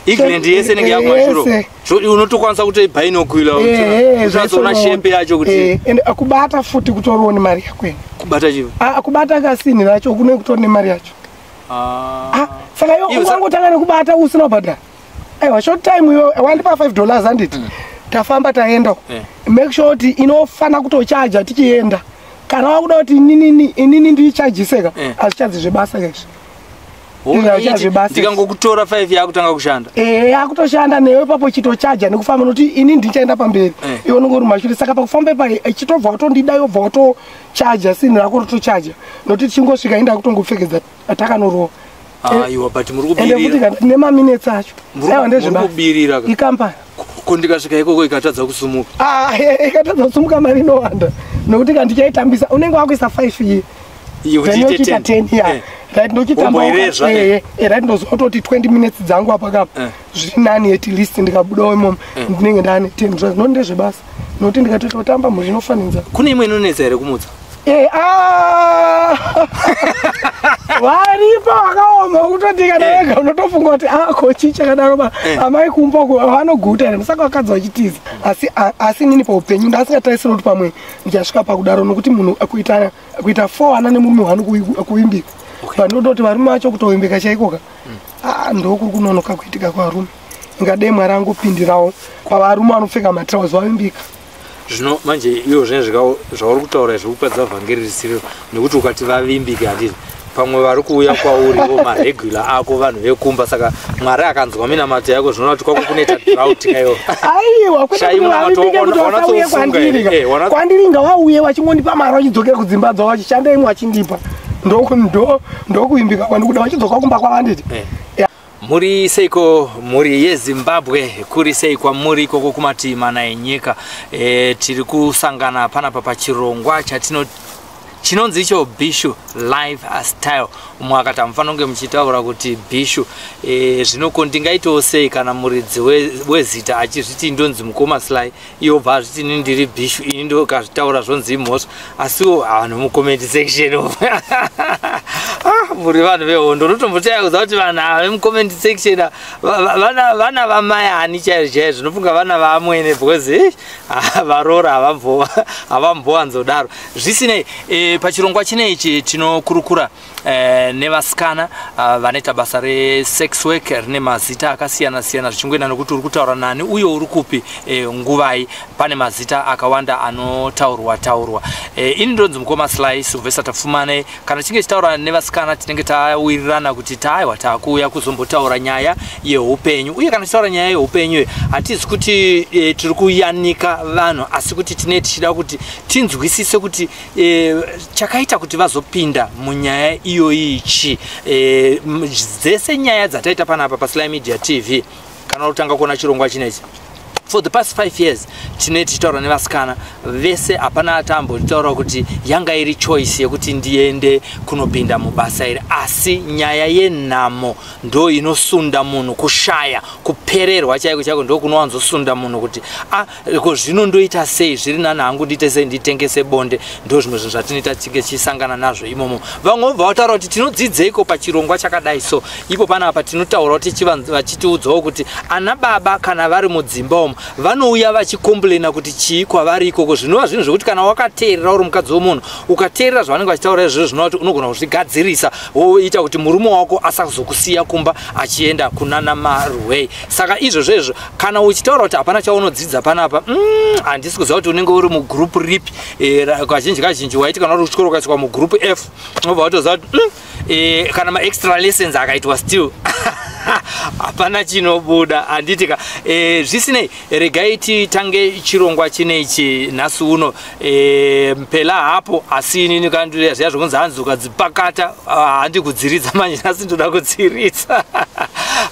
England yese inenge yakumashure. Unotokwanisa kuti binocular uchazoona shape yacho kuti. And akubata futi kutoriwo nemari yako ine. Kubata chii? Akubata kasini racho kune kutori nemari yacho. Saka iwe ungangotanga nekubata usina kubhadhara. Aiwa, short time iwe wandipa $5 handiti. Tafamba taenda. Make sure kuti inofana kutochaja tichienda. Kana wakuda kuti inini ndichajiseka, hazvichazi zvebasa izvi. Ndikangokutora 5 yakutanga kushanda. Yakutoshanda newe papo chitochaja nekufamba nokuti ini ndichaenda pamberi. Iwe unenge uri mashure, saka pakufamba ipa ichitobva watondida yobva watochaja sinhu rako rotochaja. Nokuti tichingosvika inda kutongopfekedza takanorova. Aiwa, but muri kubirira. Ende futi nemaminutes acho. Aiwa, ndezvebasa. Muri kubirira. Ikampani. Ko ndikasvika ikoko ikatadza kusumuka. Ikatadza kusumuka mari inowanda. Nokuti kana ndichaitambisa unenge wakuisa 5 iyi. Yokuti ite 10 ya. Right, ndochitamba right, ndoziva kutoti 20 minutes dzangu apa kapa zviri nani, at least ndikabudawo imomo ndinenge ndane 10 zvacho. Noti ndezvebasa nokuti ndikatoita kutamba mhuri inofanidza. Kune imwe inonetsa here kumutsa? Varipo vakaoma kutoti kana wega unotofunga kuti ko chii chakadaro, amai kumba vanoguta here, saka vakadzi vachitiza. Asi inini paupenyu ndasingatarisira kuti pamwe ndichasvika pakudaro, nokuti munhu kuita 4 ana nemurume wani kuvimbika. Pandinototi varume vacho kutovimbika chaikoka, ndokuri kunonoka kuitika kwavarume. Ingadai Mwari angopindirawo pavarume vanopfeka matirauzi vavimbika. Zvino manje iwo zvinezvi zvauri kutaura izvi kupadza vhangeri risiriro, nekuti ukati vavimbike handiti pamwe vari kuuya kwauriwo maregular ako vanhu vekumba, saka Mwari akanzwa minamato yako zvinoona kuti kwako kunoita drought kaiwo. Aiwa, kwete kuti vavimbike kuti vasauye kwandiri. Kwandiri ngavauye vachingondipa mari vachidzokera kudzimba dzavo vachishanda imwe vachindipa. Ndokuvimbika kwandikuda vachidzoka kumba kwavanditi. Muri seiko mhuri yeZimbabwe, kuri sei kwamuri ikoko kumativi mana enyika? Tiri kusangana panapa pachirongwa chatino chinonzi icho Bishu Life Style. Umwe akati hamufanira kunge muchitaura kuti Bishu. Zvino ko ndingaitawo sei kana muridzi wezita achizviti ndonzi Mukoma Sly, iye obva azviti ini ndiri Bishu, ini ndokazvitaura zvonzi imhosva? Asiwo vanhu mucomment section muri vanhu vehondo, unotombotaya kuziva kuti vanhu ava vemucomment section vana vamai ani chaizvo chaizvo, unofunga vana vaamwene, because varora havambowanzodaro. Zvisinei, pachirongwa chinechi tinokurukura nevasikana vanoita basa resex work rine mazita akasiyana siyana, zvichingoenda nokuti uri kutaura nani uye uri kupi nguvai. Pane mazita akawanda anotaurwa taurwa. Ini ndonzi Mukoma Sly Sylvester Tapfumane. Kana tichinge tichitaura nevasikana tinenge tawirirana kuti taaiwa taakuuya kuzombotaura nyaya yeupenyu, uye kana tichitaura nyaya yeupenyu hatizi kuti tiri kuyanika vanhu, asi kuti tinee tichida kuti tinzwisise kuti chakaita kuti vazopinda munyaya iyoyi chi. Dzese nyaya dzataita panapa paSly Media TV, kana kutanga kuona chirongwa chinechi, for the past 5 years tine tichitaura nevasikana vese, hapana atambotaura kuti yanga iri choice yekuti ndiende kunopinda mubasa iri, asi nyaya yenhamo ndo inosunda munhu, kushaya, kupererwa chaiko chaiko ndo kunowanzosunda munhu kuti ko zvino ndoita sei, zviri nani hangu ndiite sei, nditengese bonde. Ndo zvimwe zvinhu zvatinoita tinge tichisangana nazvo imomo. Vamwe vobva vataura kuti tinodzidzeiko pachirongwa chakadai? So ipo panapa tinotaurawo vachitiudzawo kuti ana baba kana vari mudzimba umu vanouya vachicomplaina kuti chii kwavari ikoko, zvinova zvinhu zvekuti kana wakateerera uri mukadzi wemunhu ukateerera zvavanenge vachitaura izvozvo, zvinova kuti unogona kuzvigadzirisa woita kuti murume wako asazokusiya kumba achienda kunana marwei. Saka izvozvo izvo kana uchitaura kuti hapana chaunodzidza panapa, handisi kuziva kuti unenge uri mugroup ripi. Kazhinji kazhinji waiti kana uri kuchikoro ukaiswa mugroup F unobva watoziva kuti kana maextra lessons akaitwa still hapana chinobuda, handiti ka? Zvisinei, regai titange chirongwa chinechi nhasi uno. Mpela hapo, asi inini kandiya zviya zvokunzi hanzi ukadzipakata handi kudziridza, manje nhasi ndoda kudziridza.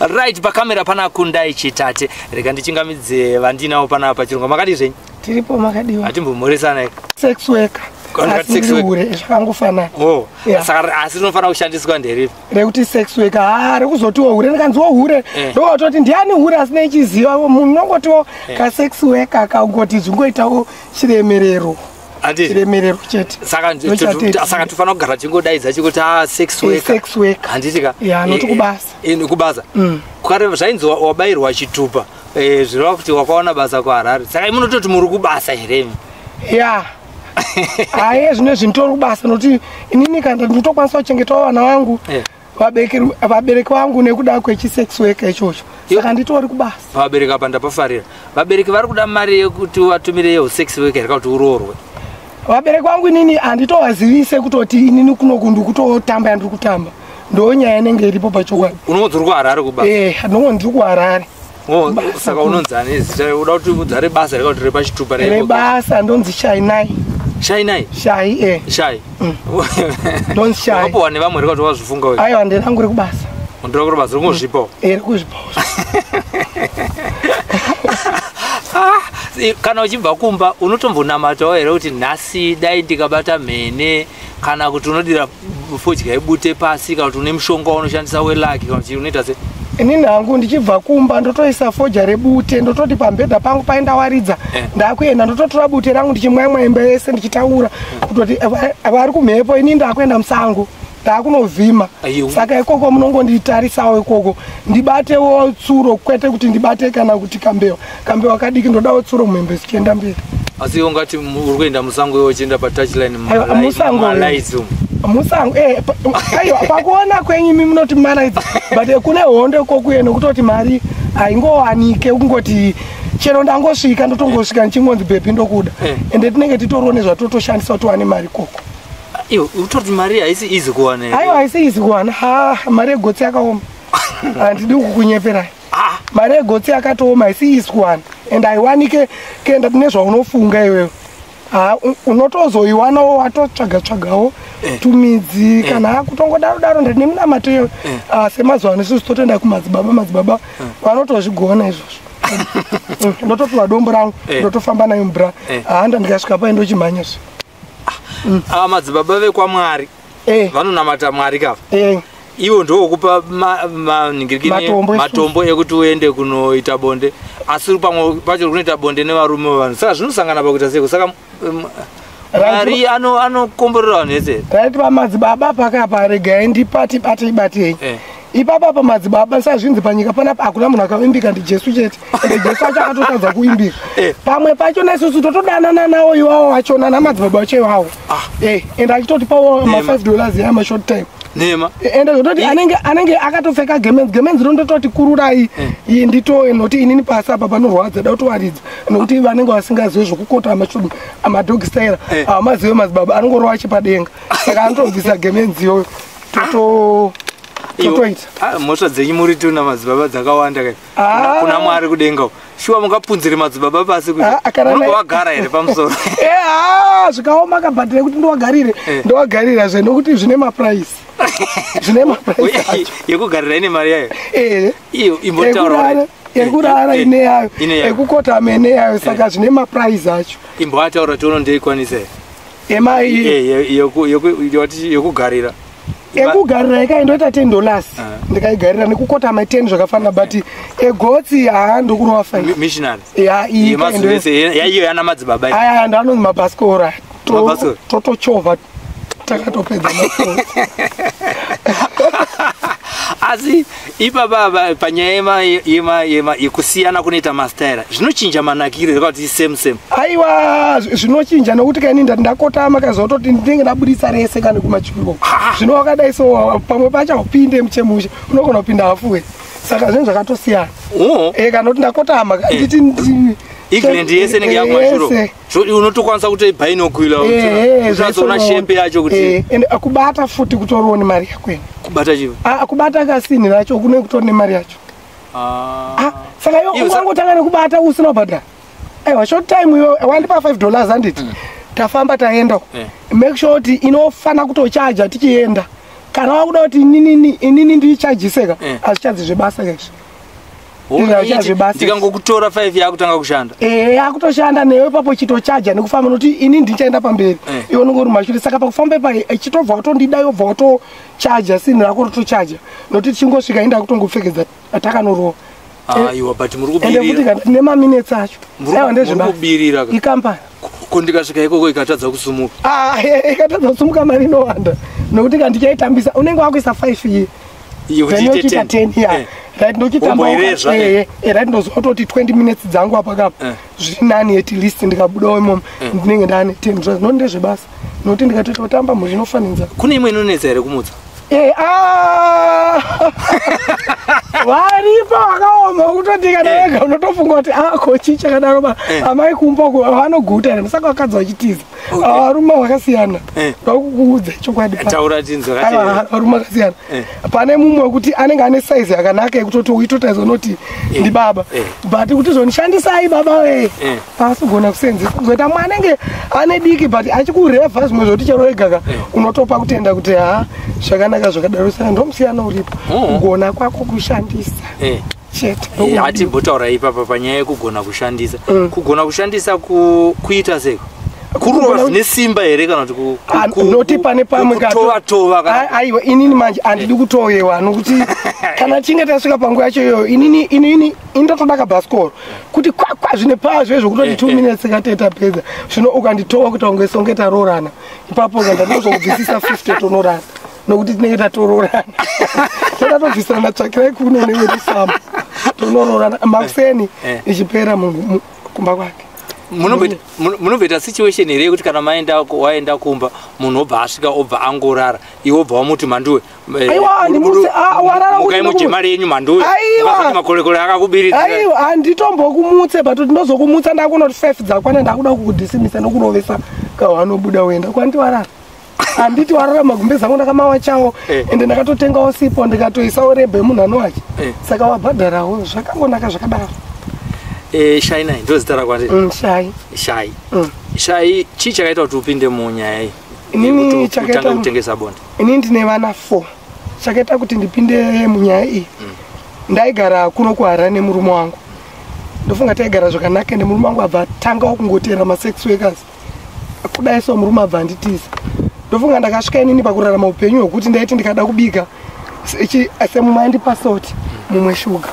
Right, pakamera pana Kundai Chitate. Rega ndichingamidze vandinawo panapa pachirongwa. Makadii zvenyu? Tiripo, makadiwa? Hatimbomhoresana. Sex worker asi ndiri hure, zvakangofanana. Oh, saka asi rinofanira kushandiswa nderipi? Rekuti sex worker, ha, rekuzotiwo hure, ndikanziwo hure ndokototi ndiani hure asina ichiziva munhu, unongotiwo kasex worker kangoti zvingoitawo chiremerero. Handiti? Chiremerero chete. Saka Ndochateedzera. saka tofanira kugara tingodaidza chikuti a sex worker. Sex worker. Handiti ka? Ya, noti kubasa. Kubasa. Kare zvainzi wabayirwa chitupa, zvireva kuti wakawana basa kuHarare. Saka imunototi muri kubasa here imi? Ya, haye, zvino zvinditori kubasa nokuti inini kana ndinotokwanisa kuchengetawo vana vangu, vabereki vangu nekuda kwechisex worker ichocho. Saka nditori kubasa. Vabereki apa ndapafarira. Vabereki vari kuda mari yekuti vatumire yehusex worker here, kuti uroorwe? Vabereki vangu inini handitovazivise kutoti inini kunoku ndikutotamba yandiri kutamba. Ndo nyaya inenge iripo pachokwadi. Unonzi uri kuHarare kubasa? Ndinongo ndiri kuHarare. Oh, Basa. saka unonzi ani zita? Uda kuti udza rebasa reka kuti repachitupa? Rebasa ndonzi Shainai. Shainai? Shai, e. Shai. Ndonzi Shai. Wakapuwa nevamwe reka kuti wazvifunga we? Aiwa, nderangu rekubasa. Ndira kuti basa ringozvipawo? E, rekuzvipawo. Kana uchibva kumba unotombonamatawo here kuti nhasi dai ndikabata mhene, kana kuti unodira fodya ibute pasi, kana kuti une mushonga waunoshandisa welucky, kana kuti unoita se? Inini hangu ndichibva kumba ndotoisa fodya rebute, ndototi pambedha pangu paindawaridza. Ndakuenda ndototora bute rangu ndichimwamwa imba yese, ndichitaura kutoti vari kumhepo, ini ndakuenda musango, ndakunovhima. Aiyo. Saka ikoko munongonditarisawo ikoko, ndibatewo tsuro, kwete kuti ndibate kana kuti kambewa, kambewa kadiki, ndodawo tsuro muhembe zichienda mberi. Asi ungati uri kuenda musango iwe uchienda patouchline? Aiwa, musango. Malights umu. Musango, aiwa, pakuona kwenyu imi munoti malights, but kune hondo ikokuye nokutoti mari haingowanike kungoti chero ndangosvika, ndotongosvika ndichingonzi, "Baby, ndokuda." Ende tinenge titoriwo nezvatotoshandisa kuti wane mari ikoko. Iwe utoti mari haisi easy kuwana here? Aiwa, haisi easy kuwana. Ha, mari yegotsi yakaoma, handidi kukunyeperai. Mari yegotsi yakatooma, haisi easy kuwana and haiwanike kuenda nezvaunofunga iwewe. Ha, unotozoiwanawo watotsvaga tsvagawo tumidzi kana kutongodaro daro. Ndine minamato iyo. Semazuva ano isusu totoenda kumadzibaba, madzibaba vanotozvigona izvozvo. Ndotopiwa dombo rangu, ndotofamba nayo mubra. Handa ndikasvika pai ndochimhanyazve. Ava madzibaba vekwaMwari vanonamata Mwari kava? Iwo ndowokupa manhingirikini? Matombo isusu. Matombo ekuti uende kunoita bonde, asi pamwe pacho kunoita bonde nevarume vevanhu. Saka zvinosangana pakuita seko? Saka Mwari anokomborera vanhu vese? Right, pamadzibaba pakapa regai ndipati batei batei. Ipapa pamadzibaba sazvinzi panyika panapa hakuna munhu akaimbika, ndiJesu chete, ende Jesu acho akatotadza kuimbika. Pamwe pacho naisusu totodanana nawo iwawo achona namadzibaba acho iwawo. Ende achitotipawo Nema. ma5 dollars yamashort time. Nema. Ende zvototi anenge akatopfeka gemenzi, gemenzi rondototi kururai iyi ndito noti inini pasi apa panorwadza, da kutowaridza, nokuti vanenge vasingazivi zvokukota amadog style. Havazive madzibaba, anongorova achipadenga, saka anotobvisa gemenzi iyoyo, totoita. Ah, mhosva dzenyu muri tuna madzibaba dzakawanda kai. Kuna Mwari kudenga uko. Shuwa mungapunzire madzibaba pasi kuti Ah, kana munongovagara here pamusoro? Ah, zvikaoma kabhadhire kuti ndowagarire. Ndowagarira zve nokuti zvine maprice, zvine maprice acho. Yekugarira ine mari yayo? Iyo imbotaura. Yekurara ine yayo. Ine yayo. Yekukotama ine yayo, saka zvine maprice acho. Imboataura tione, ndoikwanisa here? Emai? Yekugarira. Ekugarira ikaindoita $10. Ndikaigarira nekukotama 10, zvakafanana, but egotsi haa, ndokurova 5. Missionary. Ya, iyi. Yemazuva ese yaiyo yana madzibaba iyi. Aya ndo anonzi mabhasikora. Mabhasikora. Totochovha takatopedza masports. Asi ipapa apa panyaya yekusiyana kunoita mastaira, zvinochinja manakiro here kuti same same? Aiwa, zvinochinja nokuti kaini ndati ndakotama kazototi ndinenge ndabudisa rese kane kumachiro. Zvino wakadai so pamwe pacho haupinde muchemushe, unogona kupinda hafuwe, saka zvinhu zvakatosiyana. Kana kuti ndakotama nditi England yese inenge yakumashuro. Yese. Unotokwanisa kuti binocular uchazoona shape yacho kuti Ende kubata futi kutoriwo nemari yakwene. Kubata chivi? Ah, kubata kasini racho kune kutori nemari yacho. Ah, saka iwe ungangotanga nekubata usina kubhadhara? Aiwa, short time iwe wandipa $5, handiti? Tafamba taenda. Make sure kuti inofana kutochaja tichienda. Kana wakuda kuti inini ndichajiseka, hazvichazi zvebasa kaizvi. Alright. Zvebasa. Ndikangokutora 5 yakutanga kushanda? Yakutoshanda newe papo, chitochaja nekufamba, nokuti ini ndichaenda pamberi, iwe unenge uri mashure. Saka pakufamba ipa ichitobva watondida, yobva watochaja sini rako, rotochaja, nokuti tichingosvika inda kutongopfekedza takanorowa. Aiwa, but muri Ende futi kubirira. kana nemaminutes acho. Aiwa, Muri ndezvebasa. kubirira ka. Ikampani. Ko ndikasvika ikoko ikatadza kusumuka? Ah, ikatadza kusumuka mari inowanda, nokuti kandichaitambisa unenge wakuisa 5 year, then yochiita 10 ya. Right, ndochitamba right, ndoziva kutoti 20 minutes dzangu apa kapa zviri nani. At least ndikabudawo imomo ndinenge ndaane 10 dollars. Noti ndezvebasa, nokuti ndikatoita kutamba mhuri inofanidza. Kune imwe inonetsa here kumutsa? Ah! Varipo vakaoma kutoti kana wega unotofunga kuti ko chii chakadaro? Amai kumba vanoguta here? Saka vakadzi vachitiza. Varume vakasiyana, ndakukuudza chokwadi. Taura tinzwe. Varume vakasiyana. Pane mumwe wekuti anenge ane saizi yakanaka yekutoti uitotaridza unoti ndibaba, but kuti zonishandisai baba wee, asigona kusenzesa. Kuzoita mumwe anenge ane diki but achikurevha zvimwe zvekuti chero wegaka unotopa kutenda kuti ha, zvakanaka zvakadaro. Saka ndomusiyana uripo, kugona kwako kushandisa chete. Hatimbotaura ipapa panyaya yekugona kushandisa. Kugona kushandisa kuita seko kurova zvine simba here kana kuti noti pane pamwe kutova tova? Aiwa, inini manje handidi kutovewa, nokuti kana tichinge tasvika panguva yacho iyoyo, inini indotoda kabhasikoro kuti kwakwa zvine pazvo zvekutoti 2 minutes kateta pedza. Zvino ukanditova kuita kunge songe taroorana ipapo, ndandinozokubvisisa 50 tonorara, nokuti tinenge tatoroorana, todatobvisana. Tsvakirai kuno newetusamba, tonoroorana makuseni ichipera munhu kumba kwake. Munomboita situation here yekuti kana maenda, waenda kumba, munhu obva asvika, obva angorara, iwe obva wamuti, "Manduwe, Aiwa, handimutse. Ah, warara mukai mudye mari yenyu, manduwe"? Aiwa. Makorekore akakubiridzira. Aiwa, handitombokumutse, but ndinozokumutsa ndakuona kuti 5 dzakwana, ndakuda kukudhisimisa nokurovesa kahwanobuda uenda kwanditi warara. Handiti warara, magumbezi angu ndakamawachawo, ende ndakatotengawo sipo, ndikatoisawo rebho yemunhu anowacha. Saka wabhadharawo, zvakangonaka zvakadaro. Shainai ndo zita rako andii? Shai. Shai. Shai, chii chakaita kuti upinde munyaya iyi? Inini Yekuti chakaita utange kutengesa bonde. Inini ndine vana 4. Chakaita kuti ndipinde munyaya iyi, ndaigara kuno kuHarare nemurume wangu. Ndofunga taigara zvakanaka, ende murume wangu abva atangawo kungotera masex workers kudai. So murume abva anditiza. Ndofunga ndakasvika inini pakurarama upenyu hwekuti ndaiti ndikada kubika, semumwe aindipa salt, mumwe shuga,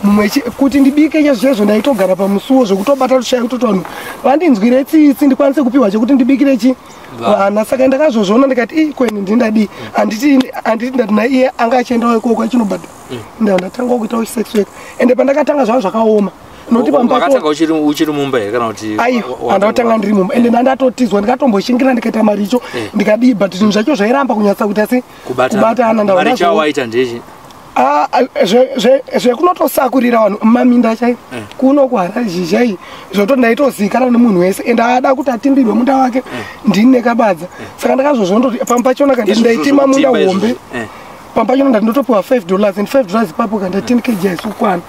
mumwe kuti ndibike chaizvo. Ndaitogara pamusuwo zvekutobata tushaya kutoti vanhu vandinzwire tsitsi, ndikwanise kupiwa chekuti ndibikire chi vana. Saka ndakazozviona ndikati, "Ii, kweni ndindadii?" Handiti ndati naiye anga achiendawo ikoko achinobhadhara. Ndatanga kuitawo sex work, ende pandakatanga zvava zvakaoma, nokuti Makatanga uchiri mumba here kana kuti Aiwa, handakutanga ndiri mumba, ende ndandatotidzwa. Ndikatomboshingira, ndikaita maricho, ndikadii, but zvinhu zvacho zvairamba kunyatsa kuita se kubatana. Maricho awaita ndechi? Ah, ah, zvekunotosakurira vanhu mumaminda chaivo kuno kuHarare zhizhai, zvoto ndaitozikanwa nemunhu wese, ende ada kuti atimbirwe munda wake ndini nekabadza. Saka ndakazozvondoti pamwe pachona kana Izvozvo ndaitima munda zvekutimba hombe, izvozvo. Pamwe pachona ndati ndotopiwa $5, and $5 ipapo kana 10 kg haisi kukwana.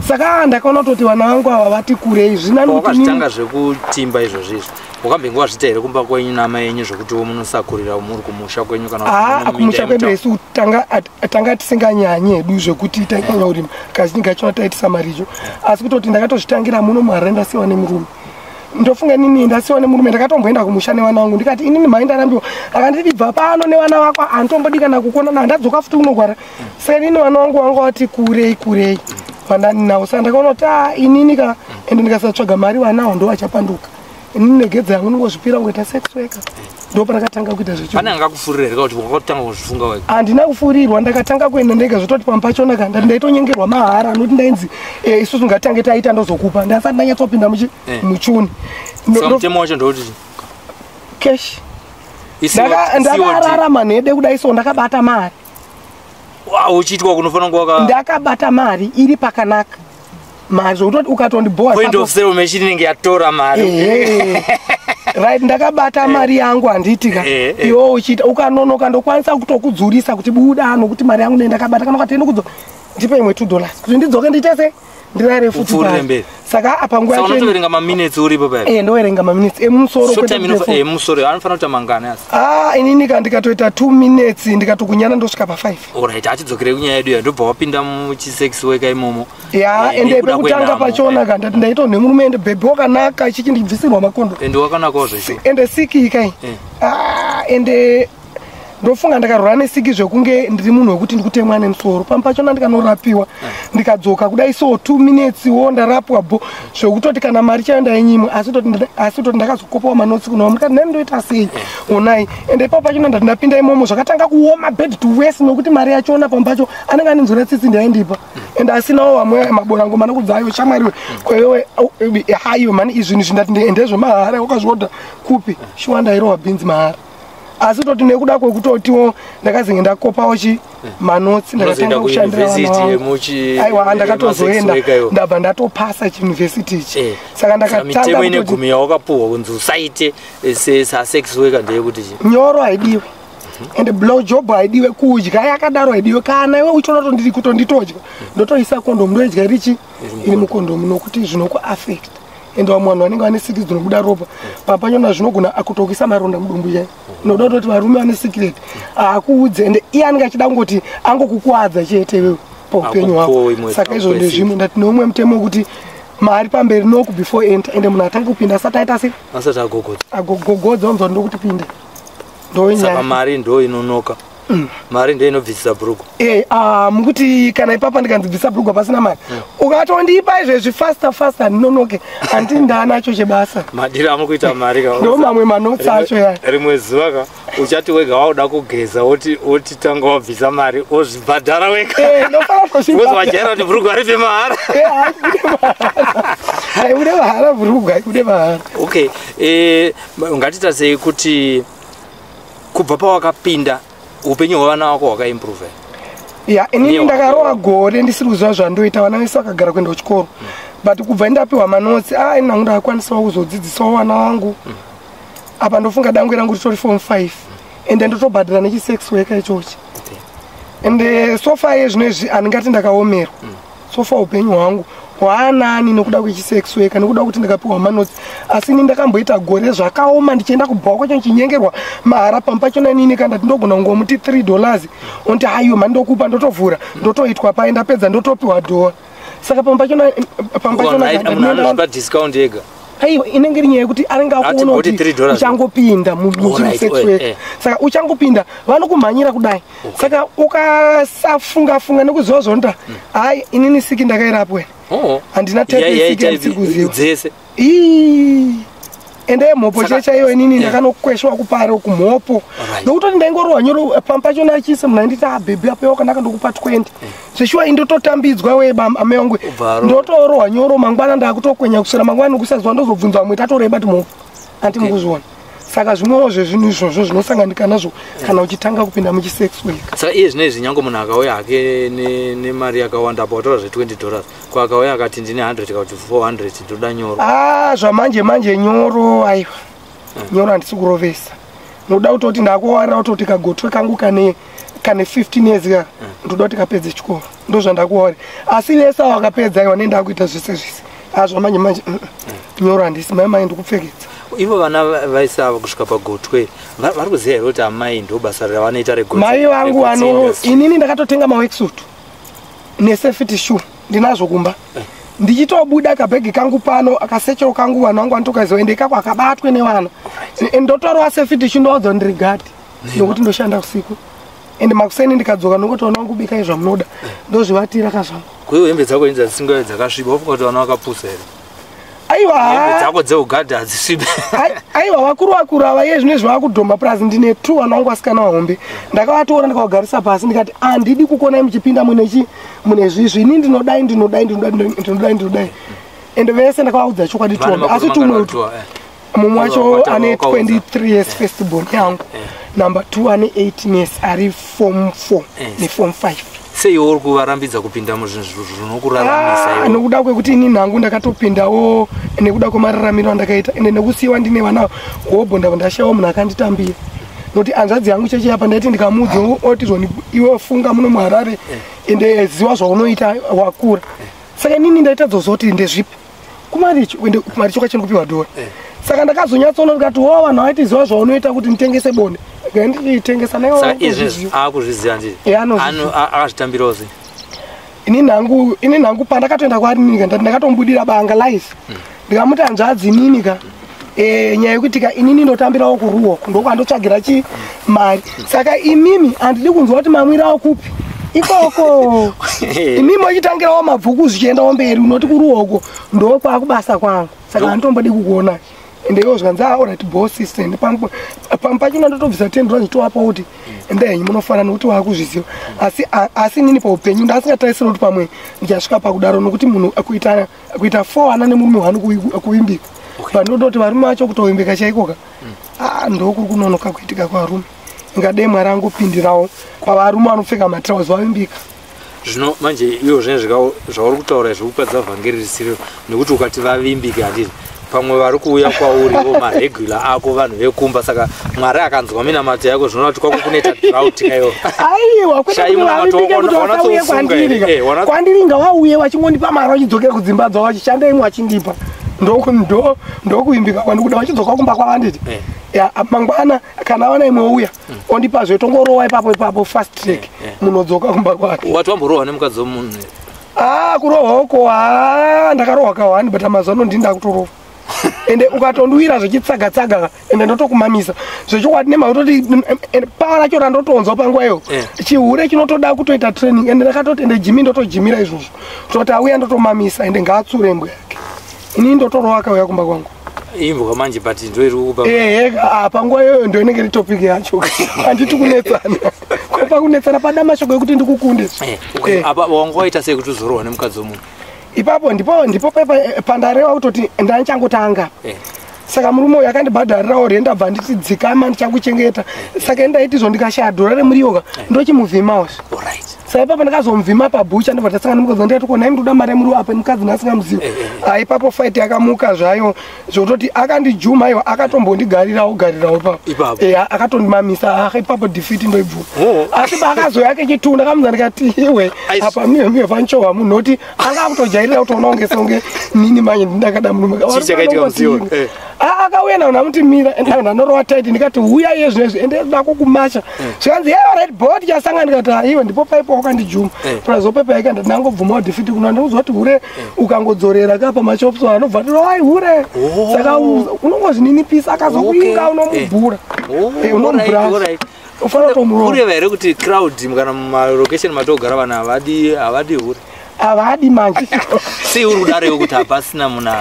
Saka ndakaona kutoti vana vangu ava vati kurei, zvinani kuti Wakazvitanga zvekutimba izvozvo izvi, wakambenge wazviita here kumba kwenyu nama yenyu, zvekutiwo munosakurira muri kumusha kwenyu kana kuti Haa, muno muminda kumusha kwedu yemutauni? isu tanga tisinganyanyi hedu zvekuti taikanya kurima. Kazhinji kachona taitisa maricho, asi kutoti ndakatozvitangira muno muHarare ndasiwa nemurume. Ndofunga inini ndasiwa nemurume, ndakatomboenda kumusha nevana vangu, ndikati, "Inini mhai, ndarambiwa." Akanditi, "Bva pano nevana vako, handitombodi kana kukonana." Handadzoka futi unogwara. Saka inini vana vangu vanga vati kurei kurei vandani navo. Saka ndakaona kuti a inini ka, ende ndikasatsvaga mari vana avo ndo vachapanduka. Inini negedza yangu ndingozvipira kungoita sex worker. Ndo pandakatanga kuita zvecho. Pane angakufurira here kana kuti wakatanga kuzvifunga wega? Handina kufurirwa, ndakatanga kuenda ndega. Zvototi pamwe pachona ka ndati ndaitonyengerwa mahara, anoti ndainzi, "Isusu ngatange taita, ndozokupa." Ndasati ndanyatsopinda muchuni. Saka mutemo wacho ndouti Cash. Ndakarara manhede kudai so, ndakabata mari. Uchiitwa kunofanira kunge waka Ndakabata mari iri pakanaka, mari zvokutoti ukatondibhowa. Point of sale machine inenge yatora mari. Ehe. Right, ndakabata mari yangu, handiti ka? Iwe uchiita ukanonoka, ndokwanisa kutokudzurisa kuti buda, nokuti mari yangu ndakabata. Kana ukati kudzo, ndipe imwe $2 kuti ndidzoke, ndiite se ndirare futi Upfuurire pasi. mberi. Saka apa nguva Saka yacho unotoverenga maminutes uripo paya? Eh, ndoverenga maminutes emusoro. Short Kwete time kuti phone. Emusoro anofanira kuita mangani asi? Ah, inini ka ndikatoita 2 minutes, ndikatokunyana ndosvika pa5. Alright, hatidzokerei kunyaya yedu ya. Ndobva wapinda muchisex worker imomo. Ya, ende Nekuda pekutanga kwenhamo, pachona ka ndati ndaito nemurume, ende bhebhi wakanaka, chichindibvisirwa makondo. Ende wakanakawo zveshuwa. Ende siki kai. Ah, ende Ndofunga ndakarwara nesiki zvekunge ndiri munhu wekuti ndikutemwa nemusoro. Pamwe pachona ndikanorapiwa, ndikadzoka kudai so 2 minutes wo ndarapwa bo, zvekutoti kana mari chayo ndainyimwa. Asi kutoti ndakazokopawo manotes kuno, ndikati nai ndoita sei onai. Ende ipapo pachona ndati ndapinda imomo, zvakatanga kuoma bad to worse, nokuti mari yachona pamwe pacho anenge anenzwira tsitsi, ndaindipa, ende asinawo vamwe maborangoma nokubva ayo shamwariwe kwewewe haiwe mani izvinhu zvindati ndezvemahara, wakazviodha kupi? Shuwa ndairohwa bhinzi mahara. Asi toti nekuda kwekutotiwo ndakazenge ndakopawo chi manotes, ndakatanga Unozoenda kushandira vana kuuniversity vangu. Aiwa, ndakatozoenda. Yemasex worker iwo. Ndabva ndatopasa chiyunivhesiti ichi. Saka Saka ndakatanga mitemo ine kutoti gumi yawakapuhwa kunzi usaite sasex worker ndeyekuti chi? Nyoro haidiwe, ende blow job haidiwe, kudya yakadaro haidiwe. Kana iwe uchiona kuti ndiri kutonditodya, ndotoisa kondomu, ndoidya richi iri mukondomu, nokuti zvinokuaffect. Ende vamwe vanhu vanenge vane siki dzinobuda ropa papanyona, zvinogona kutokuisa maronda mudumbu chai. Noda kutoti varume vane secret haakuudze, ende iye anenge achida kungoti angokukuwadza chete iwewe paupenyu hwako. Akupuwe imwe Saka izvo akupe ndezvimwe. Ndati neumwe mutemo wekuti mari pamberi, knock before enter. Ende munhu atange kupinda asati aita sei? Asati agogodza. Agogodza, wanzwa ndokuti pinde. Saka Ndonyaya. mari ndo inonoka, mari ndo inobvisisa bhuruku. Eh, ah, mukuti kana ipapa ndikanzi bvisa bhurugwa pasina mari, ukatondipa izvezvi faster faster, ndinonoke handiti ndaanacho chebasa. Madiro amukuita mari ka. Ndo mamwe manotes acho ya. Rimwe zuva ka uchati wega wauda kugeza, woti tanga wabvisa mari, wozvibhadhara wega. Eh, ndofana Because kuzvibhadhara. wajaira kuti bhurugwa ripe mahara. Eh, haibude mahara, haibude mahara bhurugwa, haibude mahara. Okay, ngatiita sei kuti kubva pawakapinda upenyu hwevana vako hwakaimprove? Ya, inini Niwa. ndakarowa gore ndisiri kuziva zvandoita, vana vese vakagara kuenda kuchikoro. But kubva ndapiwa manotes, a ini nangu ndakwanisawo kuzodzidzisawo vana vangu. Apa ndofunga dangwe rangu ritori form 5, ende ndotobhadhara nechisex worker ichochi. Ende so far iye zvino izvi handingati ndakaomerwa. So far upenyu hwangu hwaanani nekuda kwechisex worker, nekuda kuti ndakapiwa manotes. Asi ini ndakamboita gore zvakaoma, ndichienda kubhawa kwacho ndichinyengerwa mahara. Pamwe pachona inini kandati ndogona kungomuti $3, onti haiwe mani ndokupa, ndotovhura, ndotoitwa pai, ndapedza ndotopiwa dhora. Saka pamwe pachona Munhu anozvipa discount ega. Aiwa, inenge iri nyaya yekuti anenge akuona Ati kuti $3. uchangopinda Alright, muchisex worker. Saka uchangopinda vanokumhanyira kudai, saka ukasafunga funga nekuziva zvonda, hai inini siki ndakairapwa. Oh. Handina type yesiki yandisiri kuziva. Dzese. Ii. Ende mhopo chaiyo inini ndakanokweshwa kuparo kumhopo, nokutoti ndaingorohwa nyoro. Pamwe pachona achise munhu ainditi, "A baby, apo wakanaka, ndokupa 20." Zveshuwa indototambidzwa we amai wangu. Ubva arohwa. Ndotorohwa nyoro, mangwana ndakutokwenya kuswera mangwana nokusaziva, ndozobvunza vamwe, tatoreba ti mhopo anti mukuzviona. Saka zvimwewo zvezvinhu izvozvo zvinosanganika nazvo kana uchitanga kupinda muchisex work. Saka iye zvino izvi nyange munhu akauya hake nemari yakawanda, apa watora zve$20, ko akauya akati ndine 100 kana kuti 400, ndoda nyoro? Ah, zvamanje manje nyoro, aiwa, nyoro handisi kurovesa. Noda kutoti ndakuwarira kutoti kagotwe kangu kane 15 years ka, ndoda kuti kapedze chikoro, ndo zvandakuwarira. Asi vese ava vakapedza, aiwa, nendakuita zvese zvese. Ah, zvamanje manje nyoro handisi, mai mai ndikupfekedza. Ivo vana vaisa ava kusvika pagotwe vari kuziva here kuti amai ndo basa ravanoita regotwe? Mai vangu regotwe vano industry? Inini ndakatotenga maworksuit nesafety shoe, ndinazvo kumba. Ndichitobuda kabhegi kangu pano, akasechero kangu, vanhu vangu vanotokaziva, ende ikako akabatwe nevana. Ndotorwa safety shoe, ndowadza ndiri gadi, nokuti ndoshanda usiku. Ende makuseni ndikadzoka nokoti vana vangu bikai zvamunoda, ndozvivatira kazvangu. Kuiwo hembe dzako idzi dzisingave dzakasviba, wafunga kuti vana vakapusa here? Aiwa. Hembe dzako dzeugadhi hadzisvibe. Aiwa, vakuru vakuru ava iye zvino izvi vakudhomba. Plus ndine two vana vangu vasikana vahombe, ndakavatora ndikavagarisa pasi, ndikati handidi kukonai muchipinda mune chi mune zvizvi. Ini ndinodai, ndinodai, ndinodai, ndinodai, ndinodai. Ende vese ndakavaudza chokwadi. Vane Tuombe makore asi tumwe mangani utu vatuwa, eh? Mumwe wacho ane Wakaudza. 23 years, first born yangu. Number 2 ane 18 years, ari form 4 neform 5. Sei uri kuvarambidza kupinda muzvinhu zvinokuraramisa Ah, iwe? Nokuda kwekuti ini nhangu ndakatopindawo nekuda kwemararamiro andakaita, ende nekusiyiwa ndine vana hobho, ndabva ndashayiwa munhu akanditambira, nokuti hanzvadzi yangu cheche apa ndaiti ndikamuudza oti zvoni, iwe funga muno muHarare, ende ziva zvaunoita, wakura. Saka inini ndaita dzozoti ndezvipi kumaricho, ende kumaricho kwacho ndikupiwa dhora. Saka ndakazonyatsoona ndikati wo vanhu vaiti ziva zvaunoita kuti nditengese bonde, ndichitengesa. Saka izvi akuzviziva ndii? Eh, anozviziva. Akazvitambirawo sei? Ini nhangu pandakatoenda kwaari nini ka, ndati ndakatombudira banga life, ndikamuti hanzvadzi inini ka Nyaya yekuti ka inini ndotambirawo kuruoko ndokwandotsvagira chi mari. Saka imimi handidi kunzwa kuti mamwirawo kupi ikoko. Imimi wachitangirawo mabvuku zvichiendawo mberi, unoti kuruoko ndokwakubasa kwangu, saka handitombodi kukuona. Ende iwo zvikanzi alright boss sister, ende pamwe pachona ndotobvisa 10 rand toapa kuti ende henyu munofana nokuti waakuzviziva. Asi inini paupenyu ndasingatarisira kuti pamwe ndichasvika pakudaro, nokuti munhu kuita 4 ana nemurume wani kuvimbika. Pandinototi varume vacho kutovimbika chaikoka, ndokuri kunonoka kuitika kwavarume. Ingadai Mwari angopindirawo pavarume vanopfeka matirauzi vavimbika. Zvino manje iwo zvine zvauri kutaura zvekupedza vhangeri risiro, nekuti ukati vavimbike handiti pamwe vari kuuya kwauriwo maregular ako vanhu vekumba, saka Mwari akanzwa minamato yako zvinoona kuti kwako kunoita drought kaiwo. Aiwa, kwete kuti vavimbike kuti vasauye kwandiri. Kwandiri ngavauye vachingondipa mari vachidzokera kudzimba dzavo vachishanda imwe vachindipa. Ndokuvimbika kwandikuda, vachidzoka kumba kwavanditi mangwana kana vana imwe uya ondipa zve tongorowa ipapo ipapo fast track, munodzoka kumba kwake. Wati wamborohwa nemukadzi wemunhu? Kurohwa uko ndakarohwa kawani, but mazuva ano ndini ndakutorova. Ende ukatondiwira zvechitsaga tsaga ende ndotokumamisa zvechokwadi, nemhaka kutoti pawa racho randotonzwa panguva iyo chihure chinotoda kutoita training. Ende ndakatoti ende jimi ndotojimira izvozvo, toti auya ndotomamisa, ende ngaatsure mbwa yake, inini ndotorova akauya kumba kwangu. Imbwa manje, but ndo iri kukupa. Ehe, panguva iyoyo ndo inenge iri topic yacho. Handiti kunetsana kopa kunetsana pada mashoko ekuti ndikukunde. Apa wanga waita sei kuti uzorohwa nemukadzi wemunhu? Ipapo ndipo pandareva kutoti ndandichangotanga. Saka murume uyu akandibhadharirawo rent, abva nditi dzikama ndichakuchengeta. Saka ndaitizvo ndikashaya dhora remuriwo ndochimuvhimawo. Saka ipapo ndakazomuvhima pabhucha, ndobva tasangana nemukadzi, ndikati ko nhai ndoda mari yemuriwo apa mukadzi ndasingamuzivi. Ipapo fight yakamuka zvayo zvototi akandijuma, iwa akatombondigarirawo garirawo ipapo, akatondimamisa. Ipapo defeat ndoibvuma. Asi paakazoya kechitunda ndakamudza ndikati iwe apa miwe miwe panchohwa munhu noti anga akutojairira kutoona kunge songe nini manje ndindakada murume. Akauya nawo ndamuti mira ndanorova tight, ndikati uya iye zvinezvi ende dako kumasha. Zvikanzi ye alright bot chasanga, ndikati iwe ndipo paipo wakandijuma prazopepa yake. Ndangobvumawo defeat kuno ndikuziva kuti hure ukangodzorera kapa machopso anobva tiro ai hure, saka unongozvininipisa akazokuinga unomubhura, unomubhura ufanira kutomurova. Kureva here kuti crowd kana mumalokesheni matogara vanhu havadi hure? Havadi manje. Sei uri kudarewo kuti hapasina munhu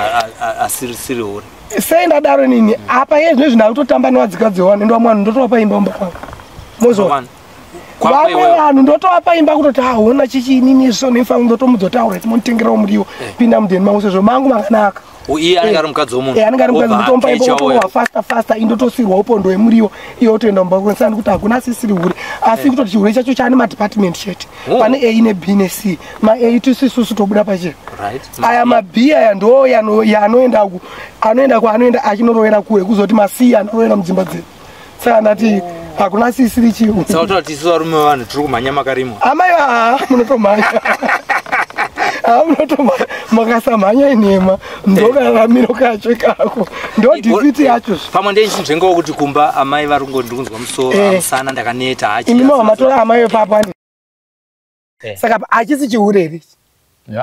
asiri hure? Sei ndadaro nini apa iye zvinezvi ndakutotamba nevadzikadzi vevanhu, ende vamwe vanhu ndotovapa imba mumba kwangu, mozwa vamwe vanhu ndotovapa imba kutoti ahona chichi inini so nefangu ndotomudzotaura ti munotengerawo muriwo, pinda mudheni mangu sezvo mangu makanaka. Iye anenge ari mukadzi womunhu? Anenge ari mukadzi, ndotomupa imba otorova fasta fasta, indotosirwa upondo wemuriwo iye otoenda mumba kwesani kuti hakuna asisiri hure, asi kutoti chihure chacho chaane madepartment chete. Pane A neB neC. Ma-A tisususu tobuda pachena, aya maB aya ndo yanoenda anoenda kwaanoenda achinorovera kure, kuzoti maC anorovera mudzimba dzedu. Saka ndati hakuna sisiri chihu. Saka kutoti isu varume vevanhu tiri kumhanya makarimwa? Amai, munotomhanya, munotomhanya, makasamhanya inhema, ndokararamiro kacho ikako, ndo defeat yacho. Pamwe ndechinzvengawo kuti kumba amai vari kungoti ndikunzwa musoro, amusana ndakaneta hachi. Imi mamatora amai vepapo andi. Saka hachisi chihure here?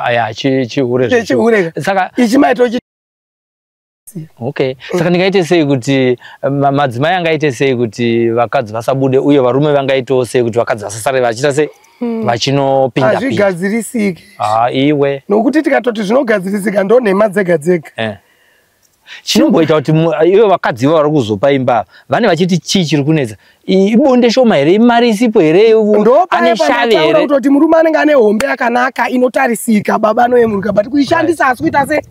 Aya chihure. Chihure. Saka ichi maito. Okay, saka ndingaite sei kuti madzimai angaite sei kuti vakadzi vasabude, uye varume vangaitewo sei kuti vakadzi vasasare vachiita sei vachinopinda? Hazvigadzirisiki. Iwe. Nokuti tikatoti zvinogadzirisika ndo nhema dzega dzega. Chinomboita kuti ivo vakadzi ivo vari kuzopa imba vane vachiti chii chiri kunetsa? Ibonde shoma here? Imari isipo here? Ane shave here? Kutoti murume anenge ane hombe yakanaka inotarisika, baba anoyemuruka, but kuishandisa asi kuita se